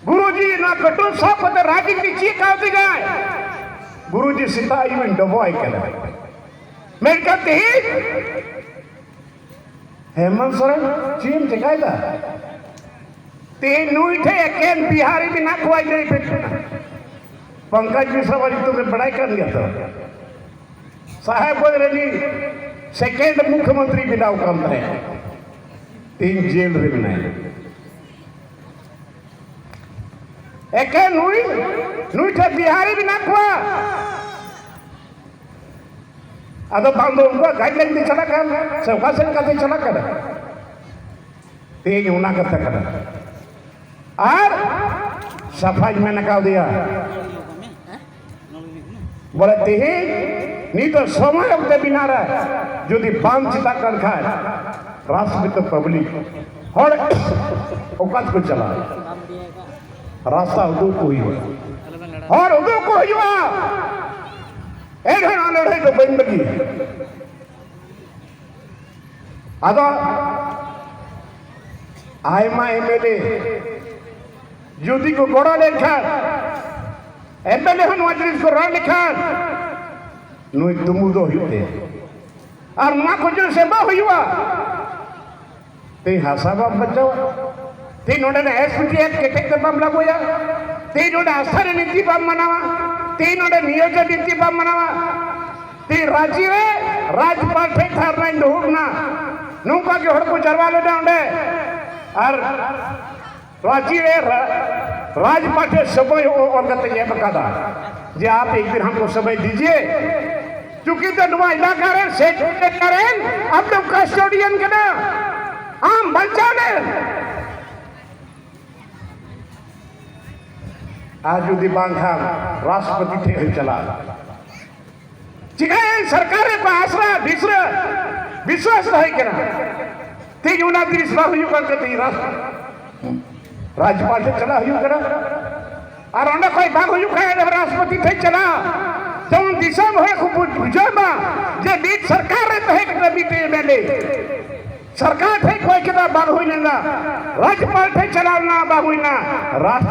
ᱜᱩᱨᱩᱡᱤ ᱱᱚᱣᱟ ᱠᱟᱹᱴᱩᱵ ᱥᱟᱵ ᱠᱟᱛᱮ ᱨᱟᱡᱽᱱᱤᱛᱤ ᱪᱮᱫ ᱠᱟᱣ ᱛᱤᱧᱟᱭ᱾ ᱜᱩᱨᱩᱡᱤ ᱥᱮᱛᱟᱜ ᱟᱹᱭᱩᱵ ᱤᱧ ᱰᱚᱵᱚᱜ ᱟᱭ ᱠᱟᱱᱟ, ᱢᱮᱱᱠᱷᱟᱱ ᱛᱮᱦᱮᱧ ᱦᱮᱢᱚᱱᱛ ᱥᱚᱨᱮᱱ ᱪᱮᱫ ᱮᱢ ᱪᱮᱠᱟᱭᱮᱫᱟ? ᱛᱮᱦᱮᱧ ᱱᱩᱭ ᱴᱷᱮᱱ ᱮᱠᱮᱱ ᱵᱤᱦᱟᱨᱤ ᱢᱮᱱᱟᱜ ᱠᱚᱣᱟ, ᱤᱧ ᱞᱟᱹᱭ ᱯᱮ ᱠᱟᱱᱟ᱾ ᱯᱚᱝᱠᱚᱡᱽ ᱢᱤᱥᱨᱟ ᱵᱟᱵᱟ ᱧᱩᱛᱩᱢ ᱯᱮ ᱵᱟᱲᱟᱭ ᱠᱟᱱ ᱜᱮᱭᱟ ᱛᱚ? ᱥᱟᱦᱮᱵᱽᱜᱚᱸᱡᱽ ᱨᱮᱱᱤᱡ ᱥᱮᱠᱮᱱᱰ ᱢᱩᱠᱷᱭᱚᱢᱚᱱᱛᱨᱤ ᱵᱮᱱᱟᱣ ᱠᱟᱱ ᱛᱟᱦᱮᱸᱫ, ᱛᱮᱦᱮᱧ ᱡᱮᱞ ᱨᱮ ᱢᱮᱱᱟᱭᱟ᱾ ᱮᱠᱮᱱ ᱱᱩᱭ, ᱱᱩᱭ ᱴᱷᱮᱱ ᱵᱤᱦᱟᱨᱤ ᱢᱮᱱᱟᱜ ᱠᱚᱣᱟ᱾ ᱟᱫᱚ ᱵᱟᱝ ᱫᱚ ᱩᱱᱠᱩᱣᱟᱜ ᱜᱟᱭᱤᱰᱞᱟᱭᱤᱱ ᱛᱮ ᱪᱟᱞᱟᱜ ᱠᱟᱱ ᱥᱮ ᱚᱠᱟ ᱥᱮᱫ ᱞᱮᱠᱟᱛᱮ ᱪᱟᱞᱟᱜ ᱠᱟᱱᱟ? ᱛᱮᱦᱮᱧ ᱚᱱᱟ ᱠᱟᱛᱷᱟ ᱠᱟᱱᱟ᱾ ᱟᱨ ᱥᱟᱯᱷᱟᱧ ᱢᱮᱱ ᱠᱟᱣᱫᱮᱭᱟ, ᱵᱚᱞᱮ ᱛᱮᱦᱮᱧ ᱱᱤᱛᱚᱜ ᱥᱚᱢᱚᱭ ᱚᱠᱛᱮ ᱵᱮᱱᱟᱣ ᱨᱮ ᱡᱩᱫᱤ ᱵᱟᱝ ᱪᱮᱫᱟᱜ ᱠᱟᱱ ᱠᱷᱟᱱ, ᱨᱟᱥᱴᱨᱚᱯᱤᱛᱟ ᱯᱟᱵᱽᱞᱤᱠ ᱦᱚᱲ ᱚᱠᱟ ᱛᱮᱠᱚ ᱪᱟᱞᱟᱜᱼᱟ? ᱨᱟᱥᱛᱟ ᱩᱫᱩᱜ ᱠᱚ ᱦᱩᱭᱩᱜᱼᱟ, ᱦᱚᱨ ᱩᱫᱩᱜ ᱠᱚ ᱦᱩᱭᱩᱜᱼᱟ᱾ ᱮᱱᱦᱚᱸ ᱱᱚᱣᱟ ᱞᱟᱹᱲᱦᱟᱹᱭ ᱫᱚ ᱵᱟᱹᱧ ᱵᱟᱹᱜᱤᱭᱟ᱾ ᱟᱫᱚ ᱟᱭᱢᱟ ᱮᱢ ᱮᱞ ᱮ ᱡᱩᱫᱤ ᱠᱚ ᱜᱚᱲᱚ ᱞᱮᱱᱠᱷᱟᱱ, ᱮᱢ ᱮᱞ ᱮ ᱦᱚᱸ ᱱᱚᱣᱟ ᱡᱤᱱᱤᱥ ᱠᱚ ᱨᱚᱲ ᱞᱮᱠᱷᱟᱱ, ᱱᱩᱭ ᱫᱩᱢᱩ ᱫᱚ ᱦᱩᱭᱩᱜ ᱛᱟᱭᱟ᱾ ᱟᱨ ᱱᱚᱣᱟ ᱠᱚ ᱡᱤᱱᱤᱥ ᱮᱢᱚᱜ ᱦᱩᱭᱩᱜᱼᱟ᱾ ᱛᱮᱦᱮᱧ ᱦᱟᱥᱟ ᱵᱟᱢ ᱵᱟᱧᱪᱟᱣᱟ, ᱛᱮᱦᱮᱧ ᱱᱚᱰᱮᱱᱟᱜ ᱮᱥ ᱯᱤ ᱴᱤ ᱮᱠᱴ ᱠᱮᱴᱮᱡ ᱛᱮ ᱵᱟᱢ ᱞᱟᱹᱜᱩᱭᱟ, ᱛᱮᱦᱮᱧ ᱱᱚᱰᱮ ᱟᱥᱛᱷᱟ ᱨᱮ ᱱᱤᱛᱤ ᱵᱟᱢ ᱢᱟᱱᱟᱣᱟ, ᱛᱮᱦᱮᱧ ᱱᱚᱰᱮ ᱱᱤᱭᱳᱡᱚᱱ ᱱᱤᱛᱤ ᱵᱟᱢ ᱢᱟᱱᱟᱣᱟ, ᱛᱮᱦᱮᱧ ᱨᱟᱸᱪᱤ ᱨᱮ ᱨᱟᱡᱽᱯᱟᱞ ᱴᱷᱮᱱ ᱫᱷᱟᱨᱱᱟᱧ ᱫᱩᱲᱩᱵ ᱮᱱᱟ, ᱱᱚᱝᱠᱟ ᱜᱮ ᱦᱚᱲ ᱠᱚ ᱡᱟᱨᱣᱟ ᱞᱮᱱᱟ ᱚᱸᱰᱮ᱾ ᱟᱨ ᱨᱟᱸᱪᱤ ᱨᱮ ᱨᱟ-, ᱨᱟᱡᱽᱯᱟᱞ ᱴᱷᱮᱱ ᱥᱚᱢᱚᱭ ᱚᱞ ᱠᱟᱛᱮ ᱮᱢ ᱟᱠᱟᱫᱟ ᱡᱮ ᱟᱯ ᱮᱠ ᱫᱤᱱ ᱦᱟᱢᱠᱚ ᱥᱚᱢᱚᱭ ᱫᱤᱡᱤᱭᱮ, ᱪᱩᱸᱠᱤ ᱫᱚ ᱱᱚᱣᱟ ᱮᱞᱟᱠᱟ ᱨᱮᱱ ᱥᱮ ᱮᱞᱟᱠᱟ ᱨᱮᱱ ᱟᱯ ᱞᱳᱜ ᱠᱟᱥᱴᱳᱰᱤᱭᱟᱱ ᱠᱟᱱᱟ, ᱟᱢ ᱵᱟᱧᱪᱟᱣ ᱞᱮᱢ᱾ ᱟᱨ ᱡᱩᱫᱤ ᱵᱟᱝ ᱠᱷᱟᱱ ᱨᱟᱥᱴᱨᱚᱯᱚᱛᱤ ᱴᱷᱮᱱ ᱦᱚᱸ ᱪᱟᱞᱟᱜᱼᱟ᱾ ᱪᱤᱠᱟᱹᱭᱮᱱ? ᱥᱚᱨᱠᱟᱨ ᱨᱮ ᱟᱥᱨᱟ ᱵᱤᱥᱨᱟ ᱵᱤᱥᱣᱟᱥ ᱛᱟᱦᱮᱸ ᱠᱟᱱᱟ᱾ ᱛᱮᱦᱮᱧ ᱚᱱᱟ ᱡᱤᱱᱤᱥ ᱵᱟᱝ ᱦᱩᱭᱩᱜ ᱠᱟᱱ ᱠᱷᱟᱹᱛᱤᱨ ᱨᱟᱥ-, ᱨᱟᱡᱽᱯᱟᱞ ᱴᱷᱮᱱ ᱪᱟᱞᱟᱜ ᱦᱩᱭᱩᱜ ᱠᱟᱱᱟ᱾ ᱟᱨ ᱚᱸᱰᱮ ᱠᱷᱚᱱ ᱵᱟᱝ ᱦᱩᱭᱩᱜ ᱠᱷᱟᱱ ᱨᱟᱥᱴᱨᱚᱯᱚᱛᱤ ᱴᱷᱮᱱ ᱪᱟᱞᱟᱜ, ᱡᱮᱢᱚᱱ ᱫᱤᱥᱚᱢ ᱦᱚᱲ ᱠᱚ ᱵᱩᱡ-, ᱵᱩᱡᱷᱟᱹᱣ ᱢᱟ ᱡᱮ ᱢᱤᱫ ᱥᱚᱨᱠᱟᱨ ᱨᱮ ᱛᱟᱦᱮᱸ ᱠᱟᱱᱟ ᱢᱤᱫᱴᱮᱱ ᱮᱢ ᱮᱞ ᱮ᱾ ᱥᱚᱨᱠᱟᱨ ᱴᱷᱮᱱ ᱠᱚᱭ ᱠᱮᱫᱟ, ᱵᱟᱝ ᱦᱩᱭ ᱞᱮᱱᱟ᱾ ᱨᱟᱡᱽᱯᱟᱞ ᱴᱷᱮᱱ ᱪᱟᱞᱟᱣ ᱞᱮᱱᱟ, ᱵᱟᱝ ᱦᱩᱭᱱᱟ᱾ ᱨᱟᱥᱴᱨᱚ